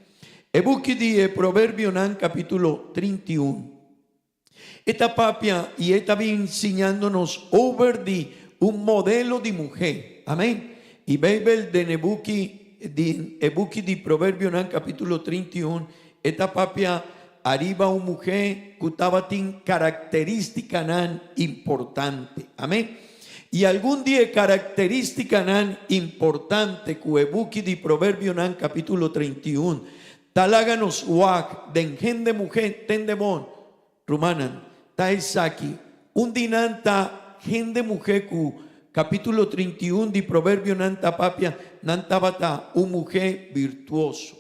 E buki di e Proverbionan kapítulo 31. E ta papia i e ta bin siñando nos over di un modelo di muhé. Amén. I Beibel den e buki di e buki di Proverbionan kapítulo 31 e ta papia ariba un muhé ku tabatin karakterístikanan importante. Amén. I algun di e karakterístikanan importante ku e buki di Proverbionan kapítulo 31 Ta laga nos wak den hende muhé tende bon, rumannan, ta esaki, un di nan ta hende muhé ku kapítulo 31 di Proverbionan ta papia, nan tabata un muhé birtuoso.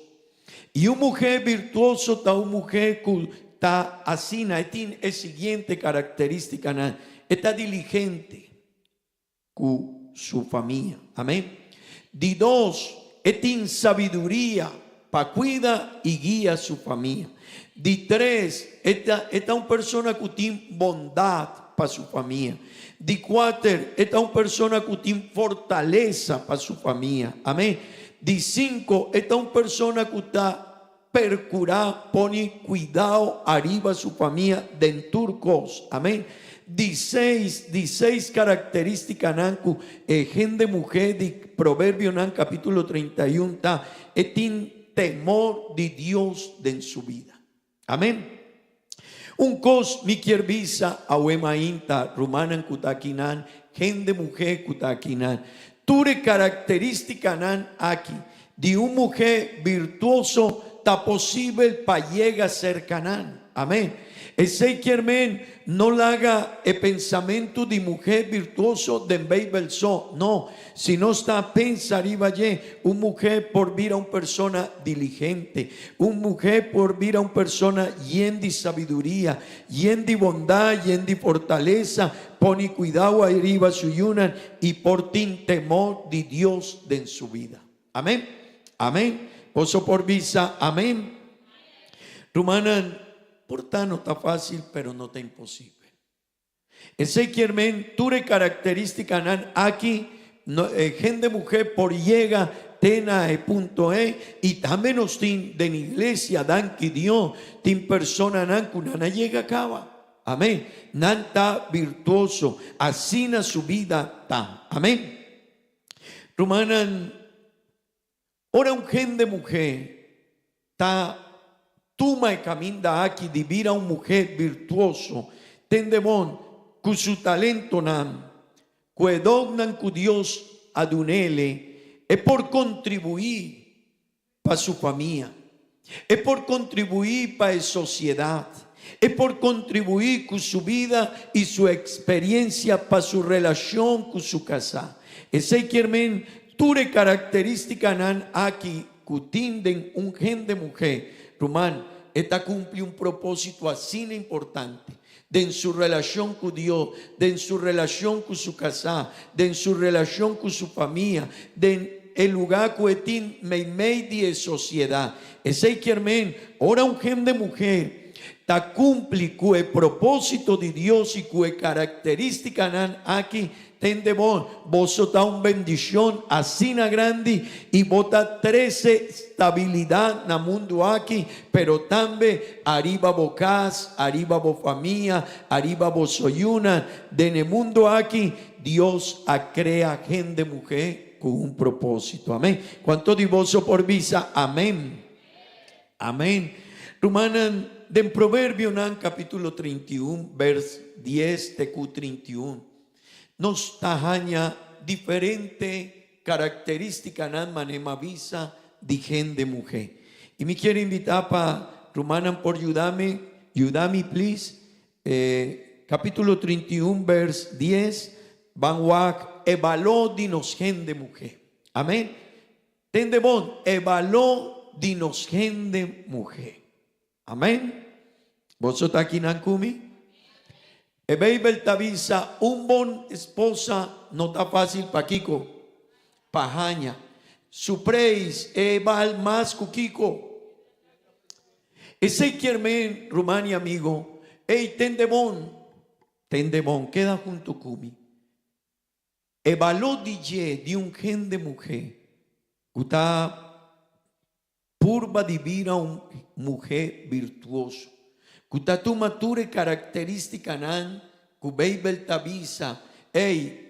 I un muhé birtuoso ta un muhé ku ta asina, e tin e siguiente karakterístikanan, e ta diligente, ku su famia. Amén. Di dos, e tin sabiduria pa kuida i guia su famia. Di tres, e ta e ta un persona ku tin bondat pa su famia. Di kuater, e ta un persona ku tin fortalesa pa su famia. Amén. Di sinku, e ta un persona ku ta Percurá pone cuidao ariba su famia den tur cos. Amén. Di seis, di seis caracteristicanan cu e hende muhé di Proverbionan capitulo 31 ta, e tin temor di Dios den su bida. Amén. Un cos mi kier bisa awe mainta, rumannan cu ta akinan, hende muhé cu ta akinan. Tur e caracteristicanan aki di un muhé virtuoso ta posibel pa yega cerca nan. Amén. Esey kier men no laga e pensamentu di muhé virtuoso den Beibel so, no. Si nos ta pensa riba dje, un muhé por bira un persona diligente, un muhé por bira un persona yen di sabiduria, yen di bondat, yen di fortalesa, pone kuidau ariba su yunan i por tin temor di Dios den su bida. Amén. Amén. Boso por bisa amén. Rumannan, por ta no ta fácil, pero no ta imposibel. Esei kier men tur e karakterístikanan aki, no, e hende muhé por yega te na e punto ei, i tambe nos tin den iglesia, danki Dios, tin personanan ku nan a yega kaba. Amén. Nan ta virtuoso, asina su bida ta. Amén. Rumannan, ora un hende muhé ta tuma e kaminda aki di bira un muhé birtuoso, tende bon ku su talentonan, ku e donnan ku Dios a dun'ele, e por kontribuí pa su famia, e por kontribuí pa e sosiedat, e por kontribuí ku su bida i su eksperiensia pa su relashon ku su kasá. Esei kier men tur e karakterístikanan aki ku tin den un hende muhé, ruman, e ta kumpli un propósito asina importante den su relashon ku Dios, den su relashon ku su kasá, den su relashon ku su famia, den e lugá ku e tin meimei di e sosiedat. Esei kier men, ora un hende muhé ta kumpli ku e propósito di Dios i ku e karakterístikanan aki, Tende bon, boso ta un bendicion asina grandi y bo ta trece stabilidad na mundu aki, pero tambe ariba bo cas, ariba bo famia, ariba boso yunan. Den e mundu aki, Dios a crea hende muhe cu un proposito. Amen. Cuanto di boso por bisa amen? Amen. Rumannan, den Proverbionan capitulo 31 vers 10 te cu 31, Nos ta haña diferente karakterístikanan manera mi a bisa di hende muhé. I mi kier invitá pa rumannan por yuda mi, yuda mi please, e kapítulo 31 bers 10, ban wak e baló di nos hende muhé. Amén. Tende bon, e baló di nos hende muhé. Amén. Boso ta akinan ku mi? E Beibel ta bisa un bon esposa no ta fácil pa kiko? Pa haña. Su preis e bal mas ku kiko? Esei kier men, ruman i amigo, ey tende bon, tende bon, keda hunto ku mi. E baló di dje di un hende muhé ku ta Purba di bira un muhé birtuoso, ku ta tuma tur e karakterístikanan ku Beibel ta bisa, Ey,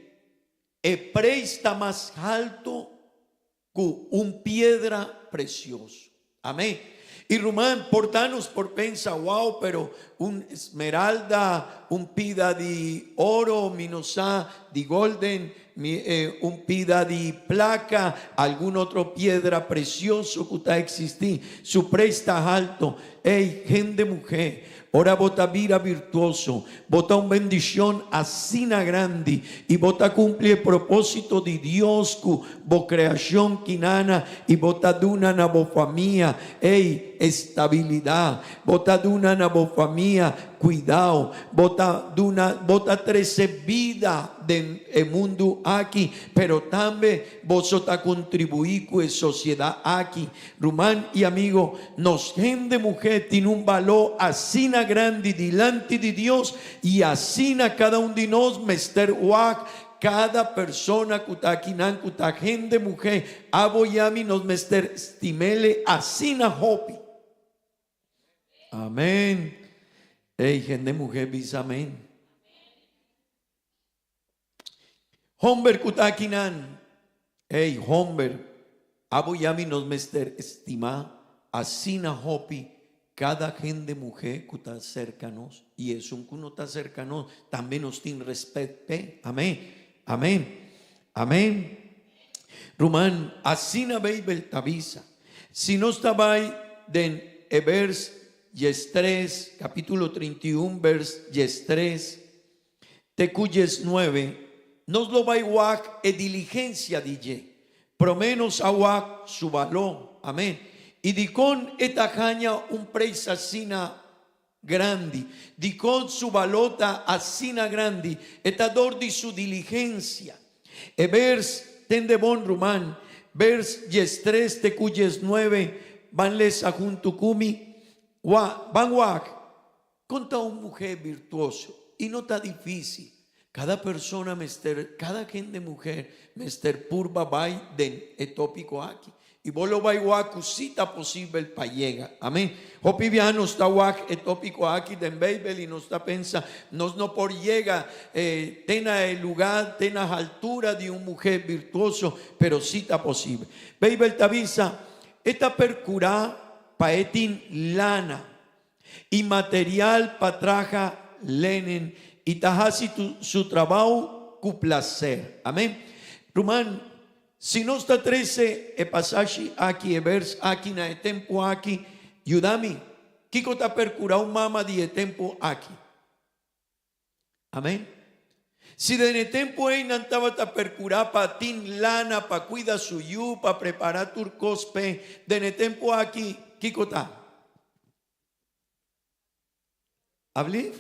e preis ta mas haltu ku un piedra presioso. Amén. I ruman, por ta nos por pensa, Wow, pero un esmeralda, un pida di oro, mi no sa, di golden, Mi e un pida di placa, algun otro piedra precioso cu ta existi, su preis ta halto. Ey, hende muhe, ora bo ta bira virtuoso, bo ta un bendicion asina grandi y bo ta cumpli e proposito di Dios cu bo creacion kinana y bo ta duna na bo famia, ey, estabilidad, bo ta duna na bo famia cuidao, bo ta duna, bo ta trece bida den e mundu aki, pero tambe boso ta kontribuí ku e sosiedat aki. Ruman i amigo, nos hende muhé tin un baló asina grandi dilanti di Dios i asina kada un di nos mester wak kada persona ku ta akinan ku ta hende muhé. Abo i ami nos mester stim'ele asina hopi. Amén. Ey, hende muhé bisa amén. Homber ku ta akinan, ey, homber, abo i ami nos mester estimá asina hopi kada hende muhé ku ta serka nos, i esun ku no ta serka nos, tambe nos tin rèspèt p'e. Amén. Amén. Amén. Ruman, asina Beibel ta bisa. Si nos ta bai den e bers 13, kapítulo 31, bers 13, Te ku 19, nos lo bai wak e diligensia di dje. Promé nos a wak su baló. Amén. I dikon e ta haña un preis asina grandi? Dikon su baló ta asina grandi? E ta dor di su diligensia. E bers, Tende bon, ruman. Bers 13 te ku 19, ban lesa huntu ku mi. Wa, ban wak. Kon ta un muhé birtuoso? I no ta difísil. Kada persona mester, kada hende muhé mester purba bai den e tópiko aki. I bo lo bai wak ku sí ta posibel pa yega. Amén. Hopi biaha nos ta wak e tópiko aki den Beibel i nos ta pensa, nos no por yega te na e lugá, te na haltura di un muhé birtuoso, pero sí ta posibel. Beibel ta bisa, E ta perkurá pa e tin lana. I material pa traha lenen i ta hasi su trabou ku plaser. Amen. Ruman, si nos ta trese e pasashi aki, e bers aki na e tempu aki, yuda mi. Kiko ta perkurá un mama di e tempu aki? Amen. Si den e tempu ei nan tabata perkurá pa tin lana pa kuida su yu, pa prepará tur kos p'e, den e tempu aki kiko ta? Ablief?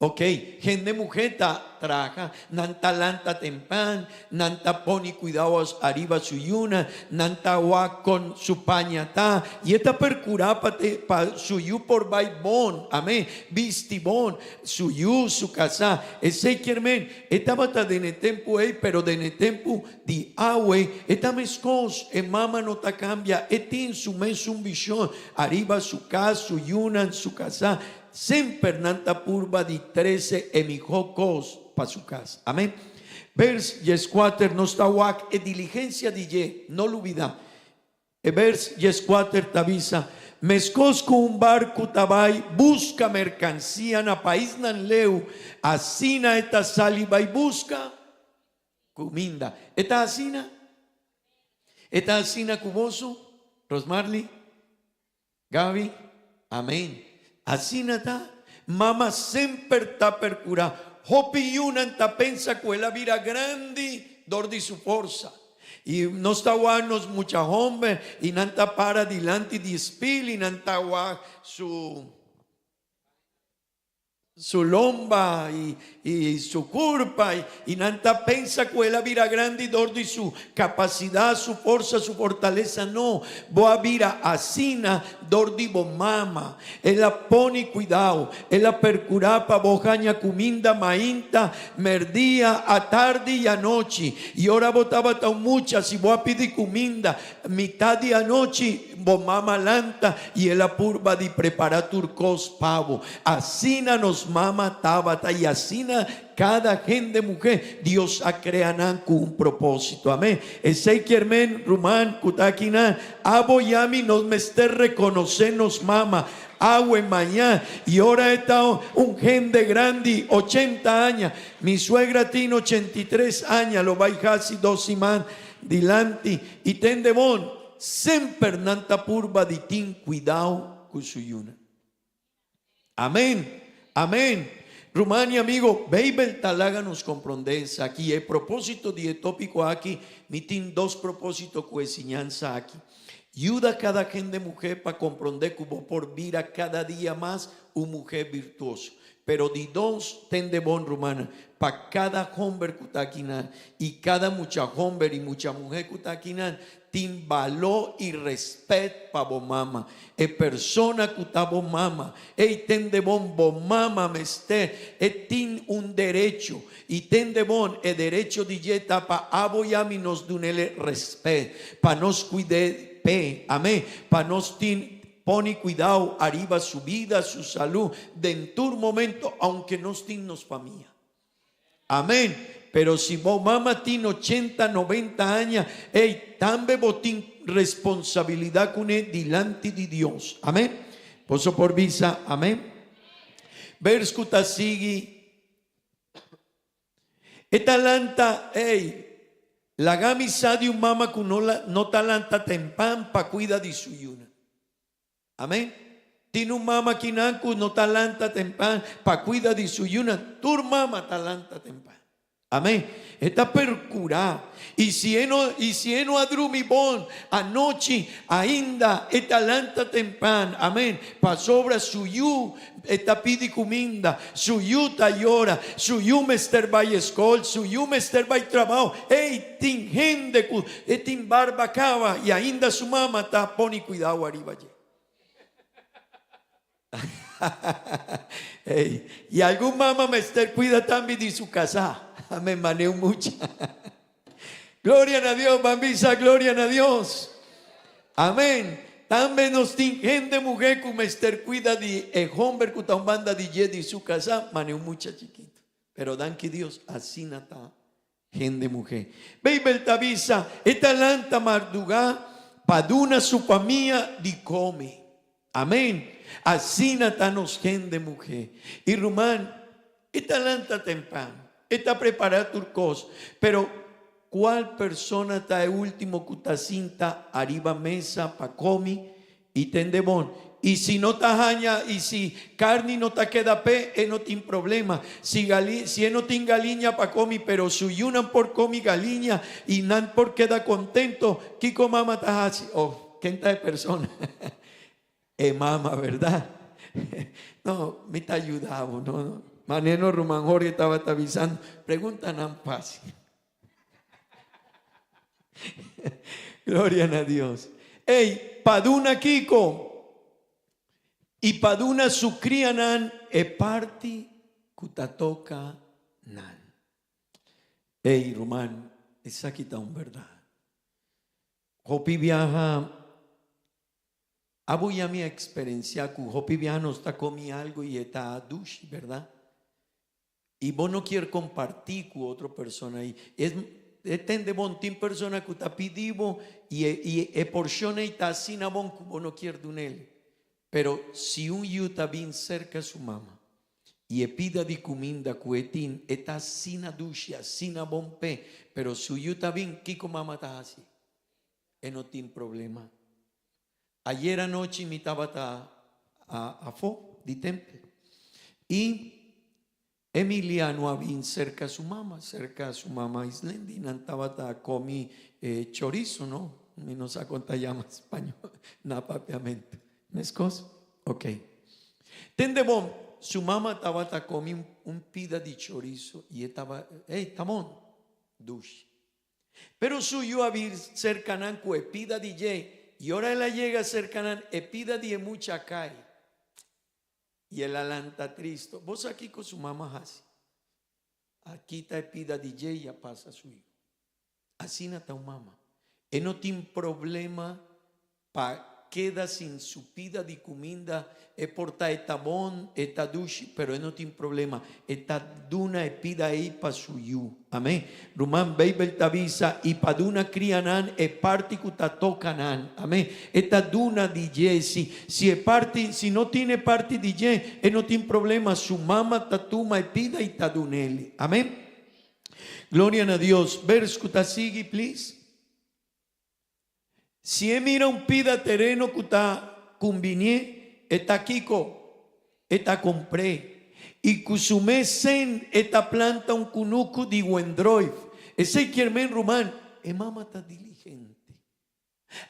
Ok, hende muhé ta traha, nan ta lanta tempan, nan ta pone kuidao ariba su yunan, nan ta wak kon su paña ta, i e ta perkurá pa te pa su yu por bai bon, amén, bisti bon, su yu, su kasá. Esei kier men, e tabata den e tempu ei, pero den e tempu di awe e ta meskos, e mama no ta kambia, e tin su mesun vishon ariba su kas, su yunan, su kasá. Semper nan ta purba di trece e miho cos pa su cas. Amen. Vers diescuater nos ta wak e diligencia di dje, no lubida. E vers diescuater ta bisa, Mescos cu un barcu ta bay busca mercancia na paisnan leu, asina e ta sali bay busca cuminda. E ta asina? E ta asina cu boso, Rosmarly? Gaby, Amen. Asina ta. Mama semper ta percura. Hopi yunan ta pensa cu el a bira grandi dor di su forsa. Y nos ta wak nos mucha homber y nan ta para dilanti di spil y nan ta wak su. Su lomba i su kurpa i nan ta pensa ku el a bira grandi dor di su kapasidat, su forsa, su fortalesa. No, bo a bira asina dor di bo mama. El a pone kuidao, el a perkurá pa bo haña kuminda mainta, merdia, atardi i anochi. I ora bo tabata un mucha, si bo a pidi kuminda mitá di anochi, Bo mama lanta i el a purba di prepará tur kos pa bo. Asina nos mama tabata i asina kada hende muhé Dios a krea nan ku un propósito. Amén. Esei kier men, ruman ku ta akinan, abo i ami nos mester rekonosé nos mama awe, maña i ora e ta un hende grandi, ochenta aña. Mi suegra tin 83 aña, lo bai hasi dos siman dilanti i tende bon. Semper nan ta purba di tin cuidao cu su yunan. Amen! Amen! Ruman y amigo, Bijbel ta laga nos comprende esaki. E proposito di e topico aki, mi tin dos proposito cu e siñansa aki. Yuda cada hende muhe pa comprende cu bo por bira cada dia mas un muhe virtuoso. Pero di dos, tende bon, rumannan, pa kada homber ku ta akinan i kada mucha homber i mucha muhé ku ta akinan tin baló i rèspèt pa bo mama. E persona ku ta bo mama, ei tende bon, bo mama mester, e tin un derecho. I tende bon, e derecho di dje ta pa abo i ami nos dun'el rèspèt, pa nos kuid'é p'e, amén, pa nos tin. Pone cuidao ariba su bida, su salud, den tur momento, aunke nos tin nos famia. Amen. Pero si bo mama tin ochenta, noventa aña, ey, tambe bo tin responsabilidad cune dilanti di Dios. Amen. Boso por bisa amen? Vers cu ta sigui. E ta lanta, ey, laga mi sa di un mama cu no no ta lanta tempan pa cuida di su yunan. Amen. Tin un mama kinan cu no ta lanta tempan pa cuida di su yunan. Tur mama ta lanta tempan. Amen. E ta percura. Y si e no, y si e no a drumi bon anochi, ainda e ta lanta tempan. Amen. Pasobra su yu E ta pidi kuminda, su yu ta yora, su yu mester bai eskol, su yu mester bai trabao. Ey, tin hende ku e tin barba kaba i ainda su mama ta pone kuidao ariba dje. Ey, i algun mama mester kuida tambe di su kasá. Me maneu mucha. Gloria na Dios, ban bisa gloria na Dios. Amén. Tambe nos tin hende muhé ku mester kuida di e homber ku ta un banda di dje di su kasá, mane un mucha chikitu. Pero danki Dios, asina ta hende muhé. Beibel ta bisa, e ta lanta mardugá pa duna su famia di kome. Amén. Asina ta nos hende muhé. I ruman, e ta lanta temprano, e ta prepará tur kos, pero kual persona ta e último ku ta sinta ariba mesa pa komi i tende bon? I si no ta haña i si karni no ta keda p'e, e no tin problema. Si gali, si e no tin galiña pa komi, pero su yunan por komi galiña i nan por keda kontento, kiko mama ta hasi? Oh, ken ta e persona? E mama, bèrdat? No, mi ta yuda bo, no, no. Maneno ruman Jorge tabata bisando, preguntanan fácil. Gloria na Dios. Ey, pa duna kiko? I pa duna su krianan e parti ku ta toka nan. Ey, ruman, esaki ta un bèrdat. Hopi biaha abo i ami a eksperensiá ku hopi biaha nos ta komi algu i e ta dushi, bèrdat? I bo no kier kompartí ku otro persona i es e tende bon tin persona ku ta pidi bo i e i e porshon ei ta asina bon ku bo no kier dun'el. Pero si un yu ta bin serka su mama i e pida di kuminda ku e tin e ta asina dushi asina bon p'e pero su yu ta bin kiko mama ta hasi? E no tin problema. Ayer anochi mi tabata afó di tempel i Emiliano a bin serka su mama, serka su mama Islendi, nan tabata komi chorizo, no? Mi no sa kon ta yama spañol na papiamentu. Meskos? Ok. Tende bon, su mama tabata komi un pida di chorizo i e taba, ey, ta bon, dushi. Pero su yu a bir serka nan ku e pida di dje, i ora el a yega serka nan, e pida di e mucha a kai, i el a lanta tristo. Bo sa kiko su mama hasi? A kita e pida di dje i a pasa su yu. Asina ta un mama. E no tin problema Pa keda sin su pida di kuminda, e por ta e ta bon, e ta dushi, pero e no tin problema. E ta duna e pida ei pa su yu. Amén. Ruman, Beibel ta bisa, I pa duna krianan e parti ku ta toka nan. Amén. E ta duna di dje. Si, si e parti, si no tin e parti di dje, e no tin problema. Su mama ta tuma e pida i ta dun'el. Amén. Gloria na Dios. Bers ku ta sigui, please. Si e mira un pida tereno ku ta kumbinié, e ta kiko? E ta kompr'é. I ku su mes sen e ta planta un kunuku di wendroif. Esei kier men, ruman, e mama ta diligente.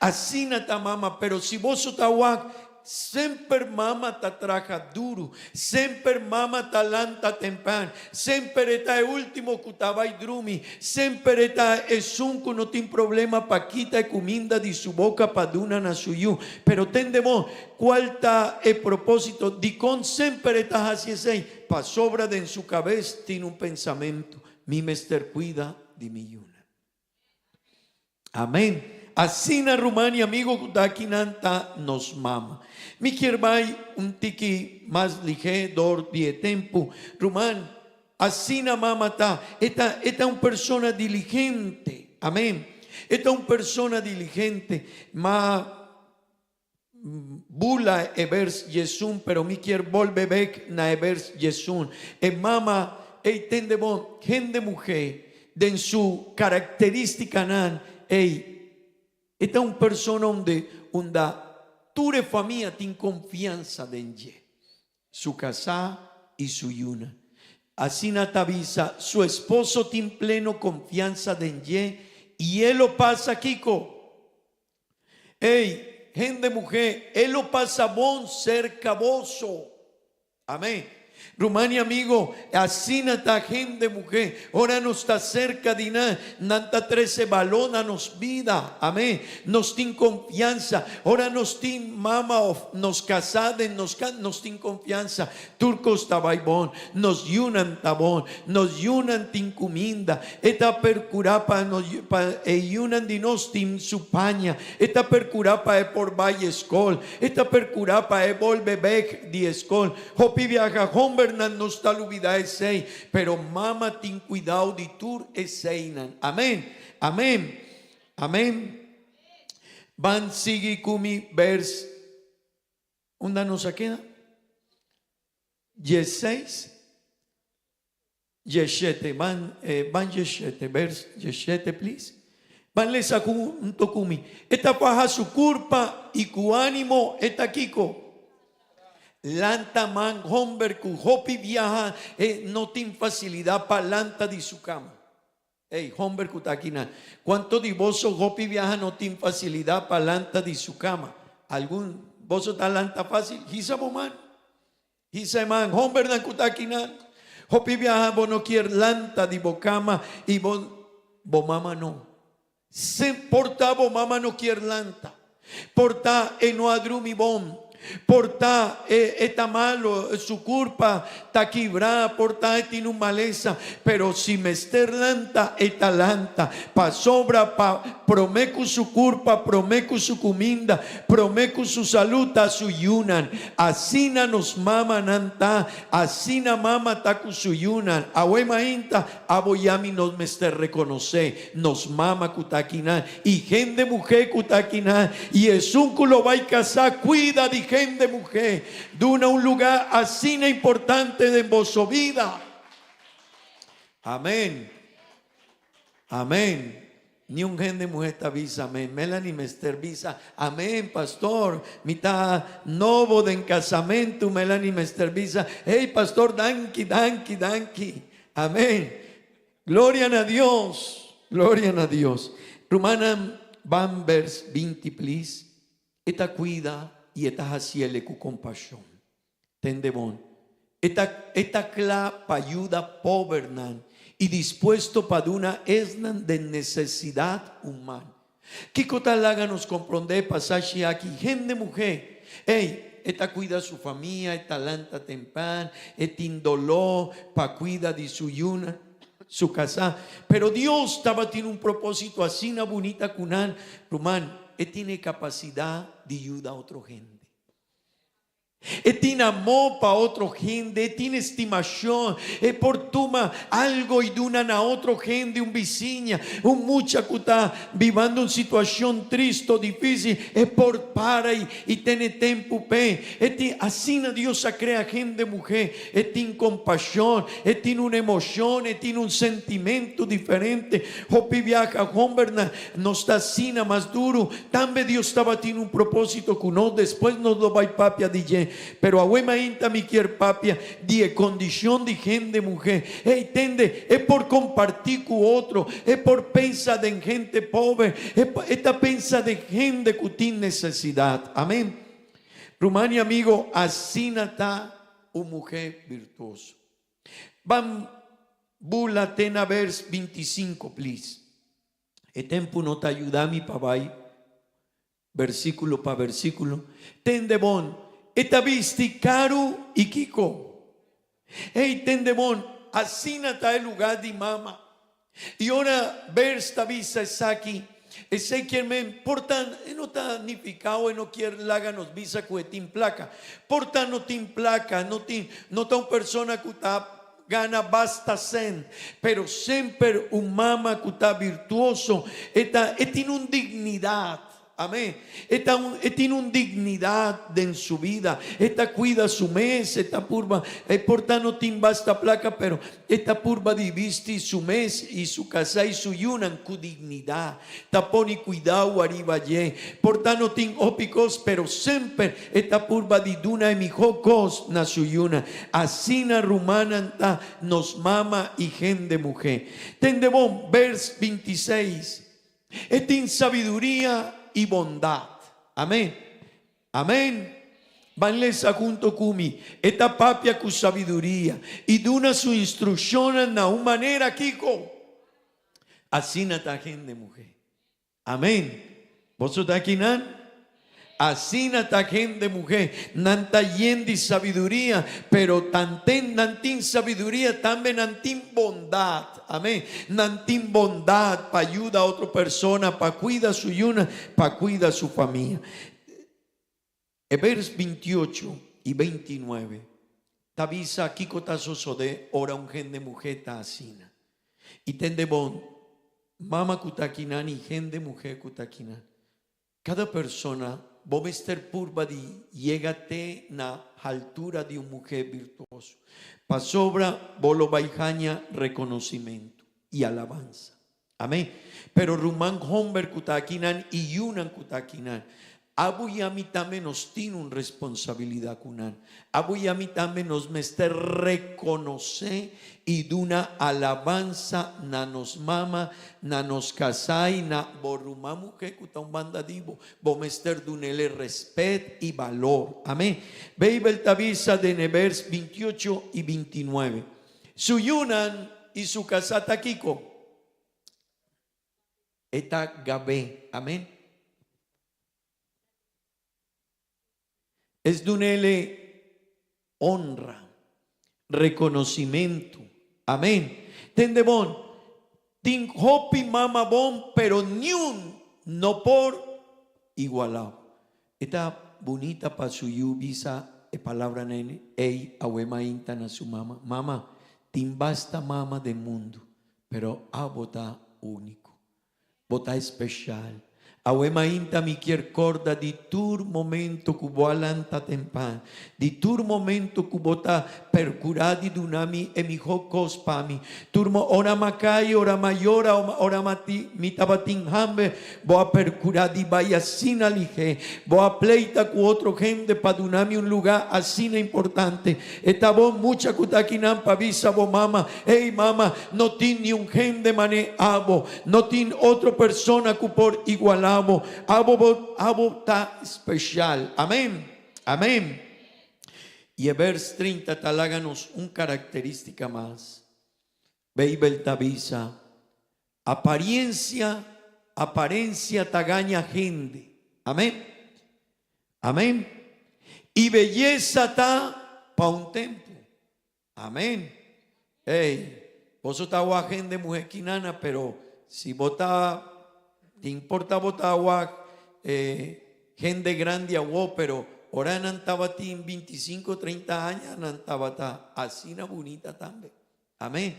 Asina ta mama, pero si boso ta wak, Semper mama ta traha duru, semper mama ta lanta tempan, semper e ta e ultimo ku ta bai drumi, semper e ta esun ku no tin problema pa kita e kuminda di su boka pa duna na su yu. Pero tende bon, kual ta e propósito? Dikon semper e ta hasi esei? Pasobra den su kabes tin un pensamentu, Mi mester kuida di mi yunan. Amen. Asina ruman y amigo cu ta akinan ta nos mama. Mi kier bay un tiki mas lige door di e tempo. Ruman, asina mama ta. E ta, e ta un persona diligente. Amen. E ta un persona diligente. Ma bula e vers 11, pero mi kier bolbe bek na e vers 11. E mama ei tende bon, hende muhé den su karakterístikanan ei, e ta un persona unda unda tur e famia tin konfiansa den dje, su kasá i su yunan. Asina ta bisa, su esposo tin pleno konfiansa den dje i e lo pasa kiko? Ey, hende muhé, e lo pasa bon serka boso. Amén. Ruman i amigo, asina ta hende muhé. Ora nos ta serka di nan, nan ta trese baló na nos bida. Amén. Nos tin konfiansa. Ora nos tin mama òf nos kasá den nos kas, nos tin konfiansa. Tur kos ta bai bon. Nos yunan ta bon. Nos yunan tin kuminda. E ta perkurá pa nos pa e yunan di nos tin su paña. E ta perkurá pa e por bai eskol. E ta perkurá pa e bolbe bek di eskol. Hopi biaha hombernan nos ta lubidá esei, pero mama tin kuidao di tur eseinan. Amen. Amen. Amen. Ban sigui ku mi bers. Unda nos a keda? 16, 17. Ban, ban 17, vers 17, please. Ban lesa ku hunto ku mi. E ta faha su kurpa i ku ánimo e ta kiko? Lanta man homber ku hopi biaha e no tin fasilidat pa lanta di su kama. Ey, homber ku ta akinan, kuantu di boso hopi biaha no tin fasilidat pa lanta di su kama? Algun boso ta lanta fásil? Hisa bo man. Hisa e man. Hombernan ku ta akinan, hopi biaha bo no kier lanta di bo kama i bo bo mama no. Se por ta bo mama no kier lanta, por ta e no a drumi bon, por ta e e ta malo, su curpa ta kibra, por ta e tin un malesa, pero si mester lanta e ta lanta, pasobra pa prome cu su curpa, prome cu su cuminda, prome cu su salud ta su yunan. Asina nos mamanan ta, asina mama ta cu su yunan. Awe mainta Abo i ami nos mester rekonosé nos mama ku ta akinan i hende muhé ku ta akinan, i esun ku lo bai kasá kuida di hende muhé. Duna un lugá asina importante den boso bida. Amén. Amén. Ni un hende muhé ta bisa amén. Melanie mester bisa amén, pastor. Mi ta nobo den kasamentu. Melanie mester bisa, hey pastor, danki, danki, danki. Amén. Gloria na Dios. Gloria na Dios. Rumannan, ban vers 20, please. E ta kuida i e ta hasiele ku kompashon. Tende bon. E ta e ta kla pa yuda pobernan i dispuesto pa duna esnan den nesesidat un man. Kiko ta laga nos komprondé e pasashi aki? Hende muhé, ey, e ta kuida su famia, e ta lanta tempan, e tin doló pa kuida di su yunan, su kasá. Pero Dios tabatin un propósito asina bunita ku nan. Ruman, e tin e kapasidat di yuda otro hende. E tin amor pa otro hende, e tin estimacion, e por tuma algo y duna na otro hende, un bisiña, un mucha cu ta bibando un situacion trist o dificil, e por para y y tene tempo p'e. E tin, asina Dios a crea hende muhe, e tin compasion, e tin un emocion, e tin un sentimento diferente. Hopi biaha hombernan nos ta asina mas duru. Tambe Dios tabatin un propósito ku nos, despues nos lo bai papia di dje. Pero awe mainta mi kier papia di e kondishon di hende muhé. Ey, tende, e por kompartí ku otro, e por pensa den hende pober, e e ta pensa den hende ku tin nesesidat. Amén. Ruman i amigo, asina ta un muhé birtuoso. Ban bula te na vers 25, please. E tempu no ta yuda mi pa bai versíkulo pa versíkulo. Tende bon, e ta bisti karu i kiko? Ey, tende bon, asina ta e lugá di mama. I ora bers ta bisa esaki, esei kier men, por ta e no ta nifiká o e no kier laga nos bisa ku e tin plaka. Por ta no tin plaka, no tin, no ta un persona ku ta Gana basta cent, pero semper un mama cu ta virtuoso, e ta, e tin un dignidad. Amen. E ta un, e tin un dignidad den su bida. E ta cuida su mes, e ta purba, e por ta no tin basta placa, pero e ta purba di bisti su mes y su casa y su yunan cu dignidad. Ta pone cuidao ariba dje. Por ta no tin hopi cos, pero semper E ta purba di duna e mihó kos na su yuna. Asina rumannan ta nos mama i hende muhé. Tende bon, bers 26. E tin sabiduria i bondat. Amén. Amén. Ban lesa hunto ku mi. E ta papia ku sabiduria i duna su instrukshonnan na un manera kiko? Asina ta hende muhé. Amén. Boso ta akinan? Asina ta hende muhé, nan ta yen di sabiduria, pero tanten nan tin sabiduria, tambe nan tin bondat. Amén. Nan tin bondat pa yuda otro persona, pa kuida su yunan, pa kuida su famia. E bers 28 i 29 ta bisa kiko ta sosodé ora un hende muhé ta asina. I tende bon, mama ku ta akinan i hende muhé ku ta akinan. Kada persona bo mester purba di yega te na haltura di un muhé birtuoso, pasobra bo lo bai haña rekonosimentu i alabansa. Amén. Pero ruman homber ku ta akinan i yunan ku ta akinan. Abo i ami tambe nos tin un responsabilidat ku nan. Abo i ami tambe nos mester rekonosé i duna alabansa na nos mama, na nos kasá i na bo ruman muhé ku ta un banda di bo. Bo mester dun'el e rèspèt i balor. Amén. Beibel ta bisa den e bèrs bintiocho i bintinuebe, Su yunan i su kasá ta kiko? E ta gab'é. Amén. Es dun'el e honra, reconocimentu. Amén. Tende bon, tin hopi mama bon, pero niun no por igualá. E ta bunita pa su yu bisa e palabranan ei awe mainta na su mama, Mama, tin basta mama den mundu, pero abo ta úniko. Bo ta especial. Awe mainta mi kier corda di tur momento cu bo a lanta tempan, di tur momento cu bo ta percura di duna mi e miho cos pa mi. Tur mo ora m'a cay, ora m'a yora, ora m'a ti mi tabatin hamber, bo a percura di bay asina lihe. Bo a pleita cu otro hende pa duna mi un luga asina importante. E ta bon mucha ku ta akinan pa bisa bo mama, Hey mama, no tin niun hende man'é abo. No tin otro persona ku por igualá bo. Abo bo, abo ta speshal. Amén. Amén. I e bers 30 ta laga nos un karakterístika mas. Beibel ta bisa, Apariencia, aparencia ta gaña hende. Amén. Amén. I beyesa ta pa un tempu. Amén. Ey, boso ta wak hende muhe kinana, pero si bo ta, tin por ta bo ta wak eh, hende grandi awo, pero ora nan tabatin bintisinko, treinta aña, nan tabata asina bunita tambe. Amén.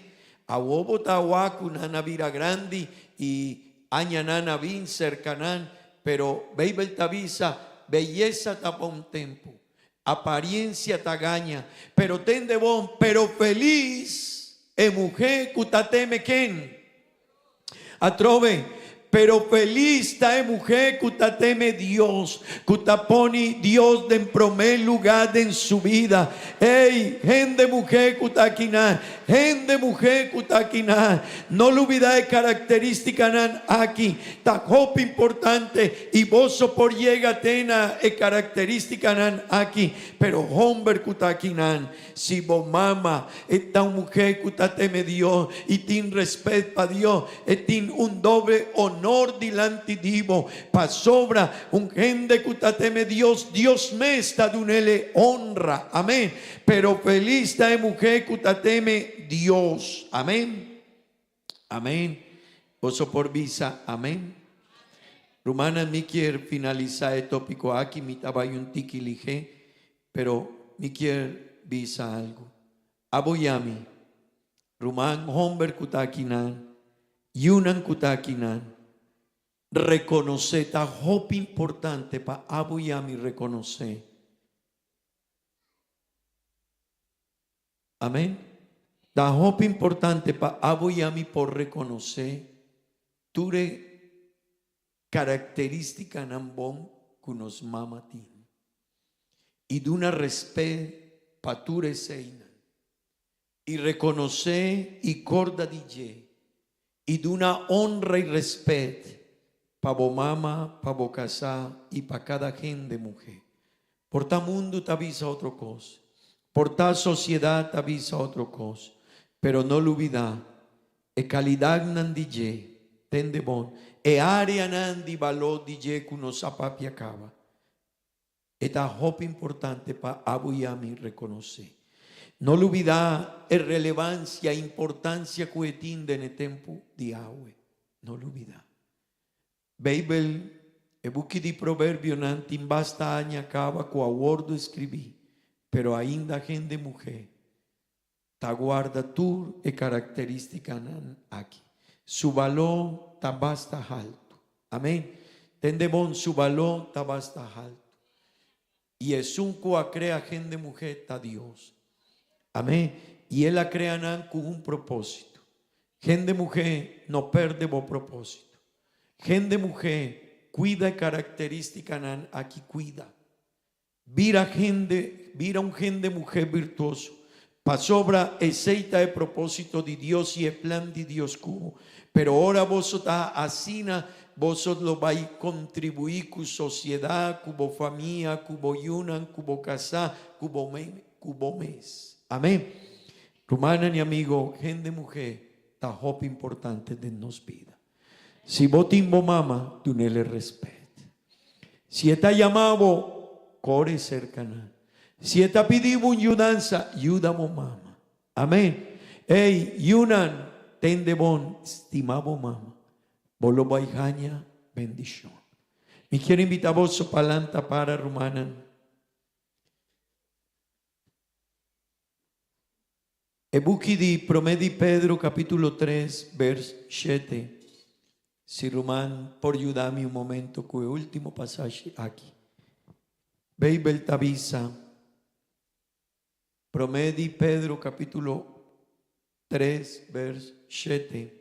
Awo bo ta wak ku nan a bira grandi i añanan a bin serka nan, pero Beibel ta bisa, Beyesa ta pa un tempu, apariencia ta gaña, pero tende bon, pero felis e muhé ku ta teme ken? Atrobe, pero felis ta e muhé ku ta teme Dios, ku ta poni Dios den promé lugá den su bida. Ey, hende muhé ku ta akinan, hende muhé ku ta akinan, no lubidá e karakterístikanan aki, ta hopi importante i boso por yega te na e karakterístikanan aki. Pero hòmber ku ta akinan, Si bo mama e ta un muhé ku ta teme Dios i tin rèspèt pa Dios, e tin un doble onor dilanti di bo. Pasobra un hende ku ta teme Dios, Dios mes ta dun'el e onra. Amén. Pero felis ta e muhé ku ta teme Dios. Amén. Amén. Boso por bisa amén? Rumannan, mi kier finalisá e tópiko aki, mi ta bai un tiki lihé, pero mi kier bisa algu. Abo i ami, ruman homber ku ta akinan, yunan ku ta akinan, rekonosé, ta hopi importante pa abo i ami rekonosé. Amen. Ta hopi importante pa abo i ami por rekonosé tur e karakterístikanan bon ku nos mama tin i duna rèspèt pa tur eseinan i rekonosé i kòrda di dje i duna onra i rèspèt pa bo mama, pa bo kasá i pa kada hende muhé. Por ta mundu ta bisa otro kos, por ta sosiedat ta bisa otro kos, pero no lubidá e kalidatnan di dje, tende bon, e áreanan di balor di dje ku nos a papia kaba. E ta hopi importante pa abo i ami rekonosé. No lubidá e relevansia, importansia ku e tin den e tempu di awe. No lubidá. Beibel, e buki di Proverbionan tin basta aña kaba ku a wòrdu eskribí, pero ainda hende muhé ta guarda tur e karakterístikanan aki. Su baló ta basta haltu. Amén. Tende bon, su baló ta basta haltu. I esun ku a krea hende muhé ta Dios. Amén. I el a krea nan ku un propósito. Hende muhé, no pèrdè bo propósito. Hende muhé. Kuida e karakterístikanan aki kuida. Bira hende, bira un hende muhé birtuoso. Pasobra esei ta e propósito di Dios i e plan di Dios ku bo. Pero ora boso ta asina, boso lo bai kontribuí ku sosiedat, ku bo famia, ku bo yunan, ku bo kasá, ku bo ku bo mes. Amén. Rumannan i amigo, hende muhé ta hopi importante den nos bida. Si bo tin bo mama, dun'el e respet. Si e ta yama bo, kore serka nan. Si e ta pidi bo un yudansa, yuda bo mama. Amen. Ey, yunan, tende bon, stima bo mama. Bo lo bai haña bendishon. Mi kier invita boso pa lanta para, rumannan. E buki di Promé di Pedro capítulo tres vers shete. Si ruman por yuda mi un momento cu e ultimo pasashi aki. Beibel ta bisa, Promé di Pedro capítulo tres vers shete.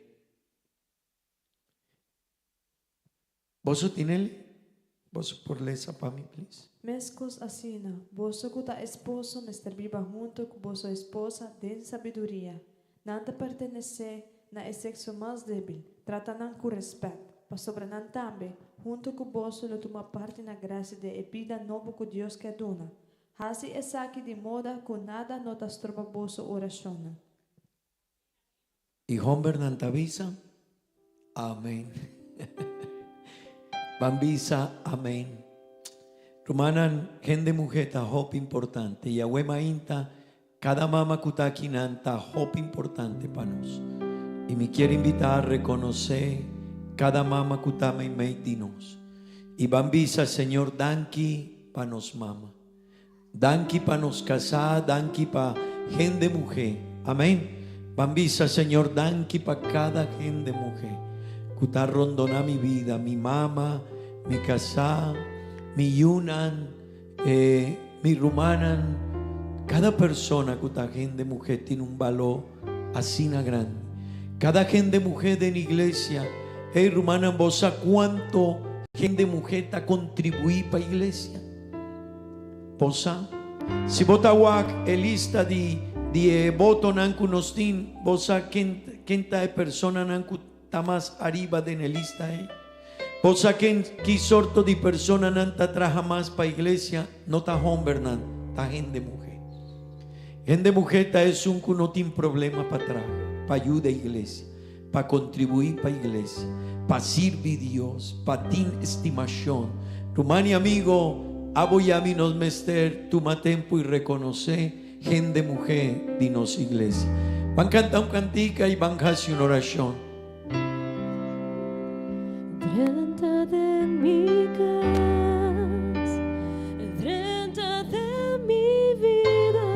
Boso tin el? Boso por lesa pa mi, please? Meskos asina, boso ku ta esposo mester biba huntu ku boso esposa den sabiduria. Nan ta pertenesé na e sekso mas débil, trata nan ku rèspèt, pasobra nan tambe, huntu ku boso lo tuma parti na grasia di e bida nobo ku Dios ke duna. Hasi esaki di moda ku nada no ta stroba boso orashonnan. I hombernan ta bisa, Amen. Ban bisa amen. Rumannan, hende muhé ta hopi importante. Yahweh mainta, kada mama ku ta akinan ta hopi importante pa nos. I mi kier invitá a rekonosé kada mama ku ta meimei di nos. I ban bisa, Señor, danki pa nos mama. Danki pa nos kasá, danki pa hende muhé. Amén. Ban bisa, Señor, danki pa kada hende muhé ku ta rondoná mi bida, mi mama, mi kasá, mi yunan, eh, mi rumannan. Kada persona ku ta hende muhé tin un baló asina grandi. Kada hende muhé den iglesia, hey rumannan, bo sa kuanto hende muhé ta kontribuí pa iglesia? Bo sa? Si bo ta wak e lista di di e botonan ku nos tin, bo sa ken ken ta e personanan ku ta mas ariba den e lista ei? Bo sa ken ki sorto di personanan ta traha mas pa iglesia? No ta hombernan, ta hende muhé. Hende muhé ta esun ku no tin problema pa traha, pa yuda iglesia, pa kontribuí pa iglesia, pa sirbi Dios, pa tin estimashon. Ruman i amigo, abo i ami nos mester tuma tempu i rekonosé hende muhé di nos iglesia. Ban kanta un kantika i ban hasi un orashon. Drenta den mi kas, drenta den mi vida,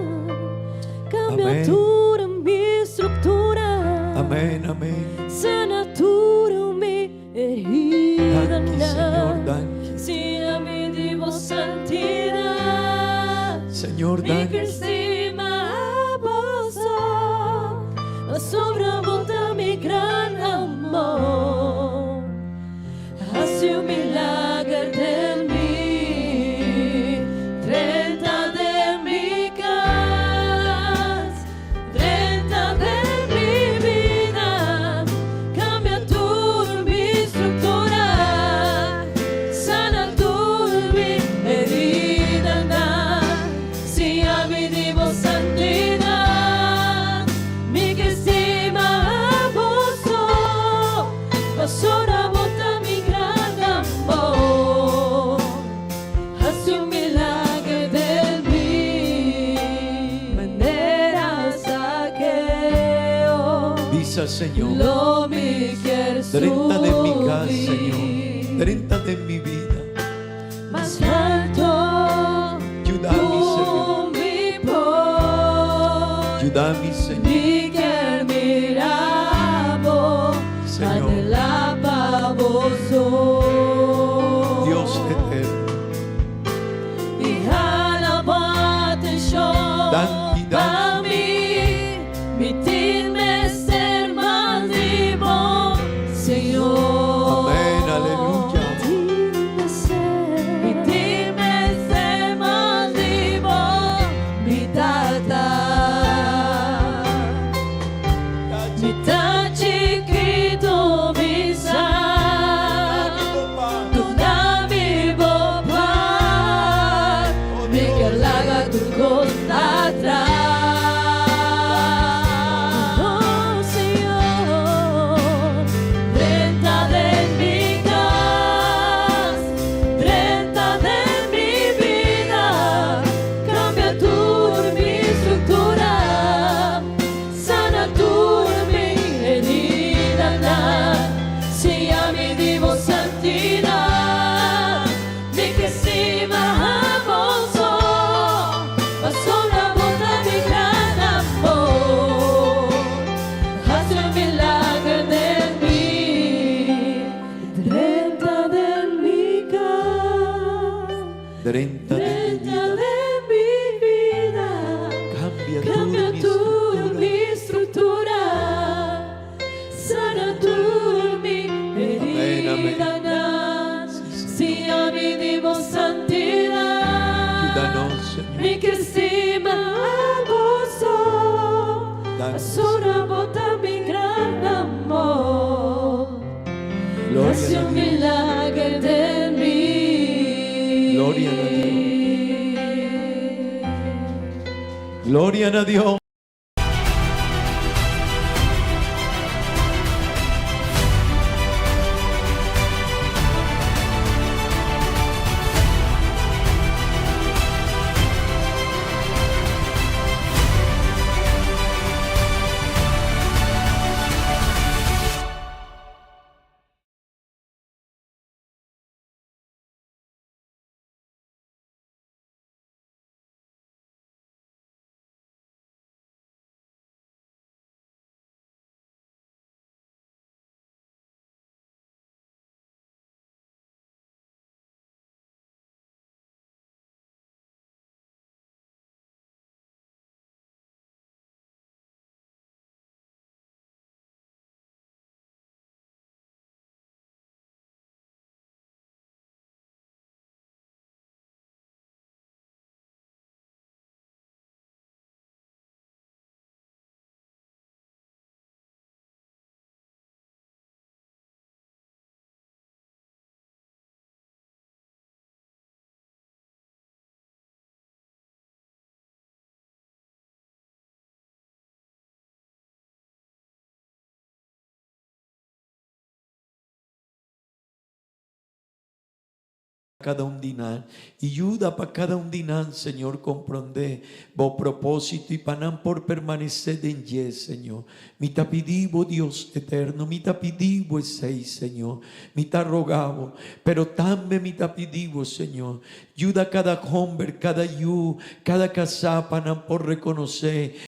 kambia Amén. tur mi struktura. Amén, amén. Sana tur mi Danki, heridanan. Señor, danki. Siña mi di bo santidat. Señor, Mi danki. kier stima bo so, pasobra bo ta mi gran amor. Hasi un milager den mi, drenta den mi kas, drenta den mi bida, kambia tur mi struktura, sana tur mi heridanan, siña mi di bo santidat. Mi ke stima bo so, pasobra bo ta mi gran amor. Hasi un milager den mi, manera Zakeo. Bisa, Señor, Lo mi kier drenta den mi kas, subi. Señor, drenta den mi bida. Mas alto Yuda mi, Señor. ku mi por. Yuda mi, Señor. Mi kier mira bo, Señor. anhelá pa bo so. Dios eterno. I hala bo atenshon Danki, danki. pa mi, mi tin mester mas di bo, Señor. Amén, aleluya. Tata. Mi ta chikitu mi sa. Duna mi bo pas. Mi ke laga tur kos atras. Oh Señor, Drenta den mi kas, drenta den mi bida, kambia tur mi struktura, sana tur mi heridanan, siña mi di bo santidat, mi ke stima abo so, pasobra bo ta mi gran amor. Hasi un milager den mi, drenta den mi kas, Drenta den mi drenta bida. den mi bida, Kambia tur kambia mi tur struktura. mi struktura, sana tur mi Amèn, amèn. heridanan, Sí, Señor. siña mi di bo santidat. Yuda nos, Señor. Mi ke stima abo so, Danki. pasobra bo ta mi gran amor. Gloria Hasi a un Dios. milager den mi. Gloria a Dios. Gloria na Dios. Kada un di nan. I yuda pa kada un di nan, Señor, komprondé bo propósito i pa nan por permanesé den dje, Señor. Mi ta pidi bo, Dios eterno, mi ta pidi bo esei, Señor. Mi ta roga bo, pero tambe mi ta pidi bo, Señor, yuda kada hòmber, kada yu, kada kasá pa nan por rekonosé.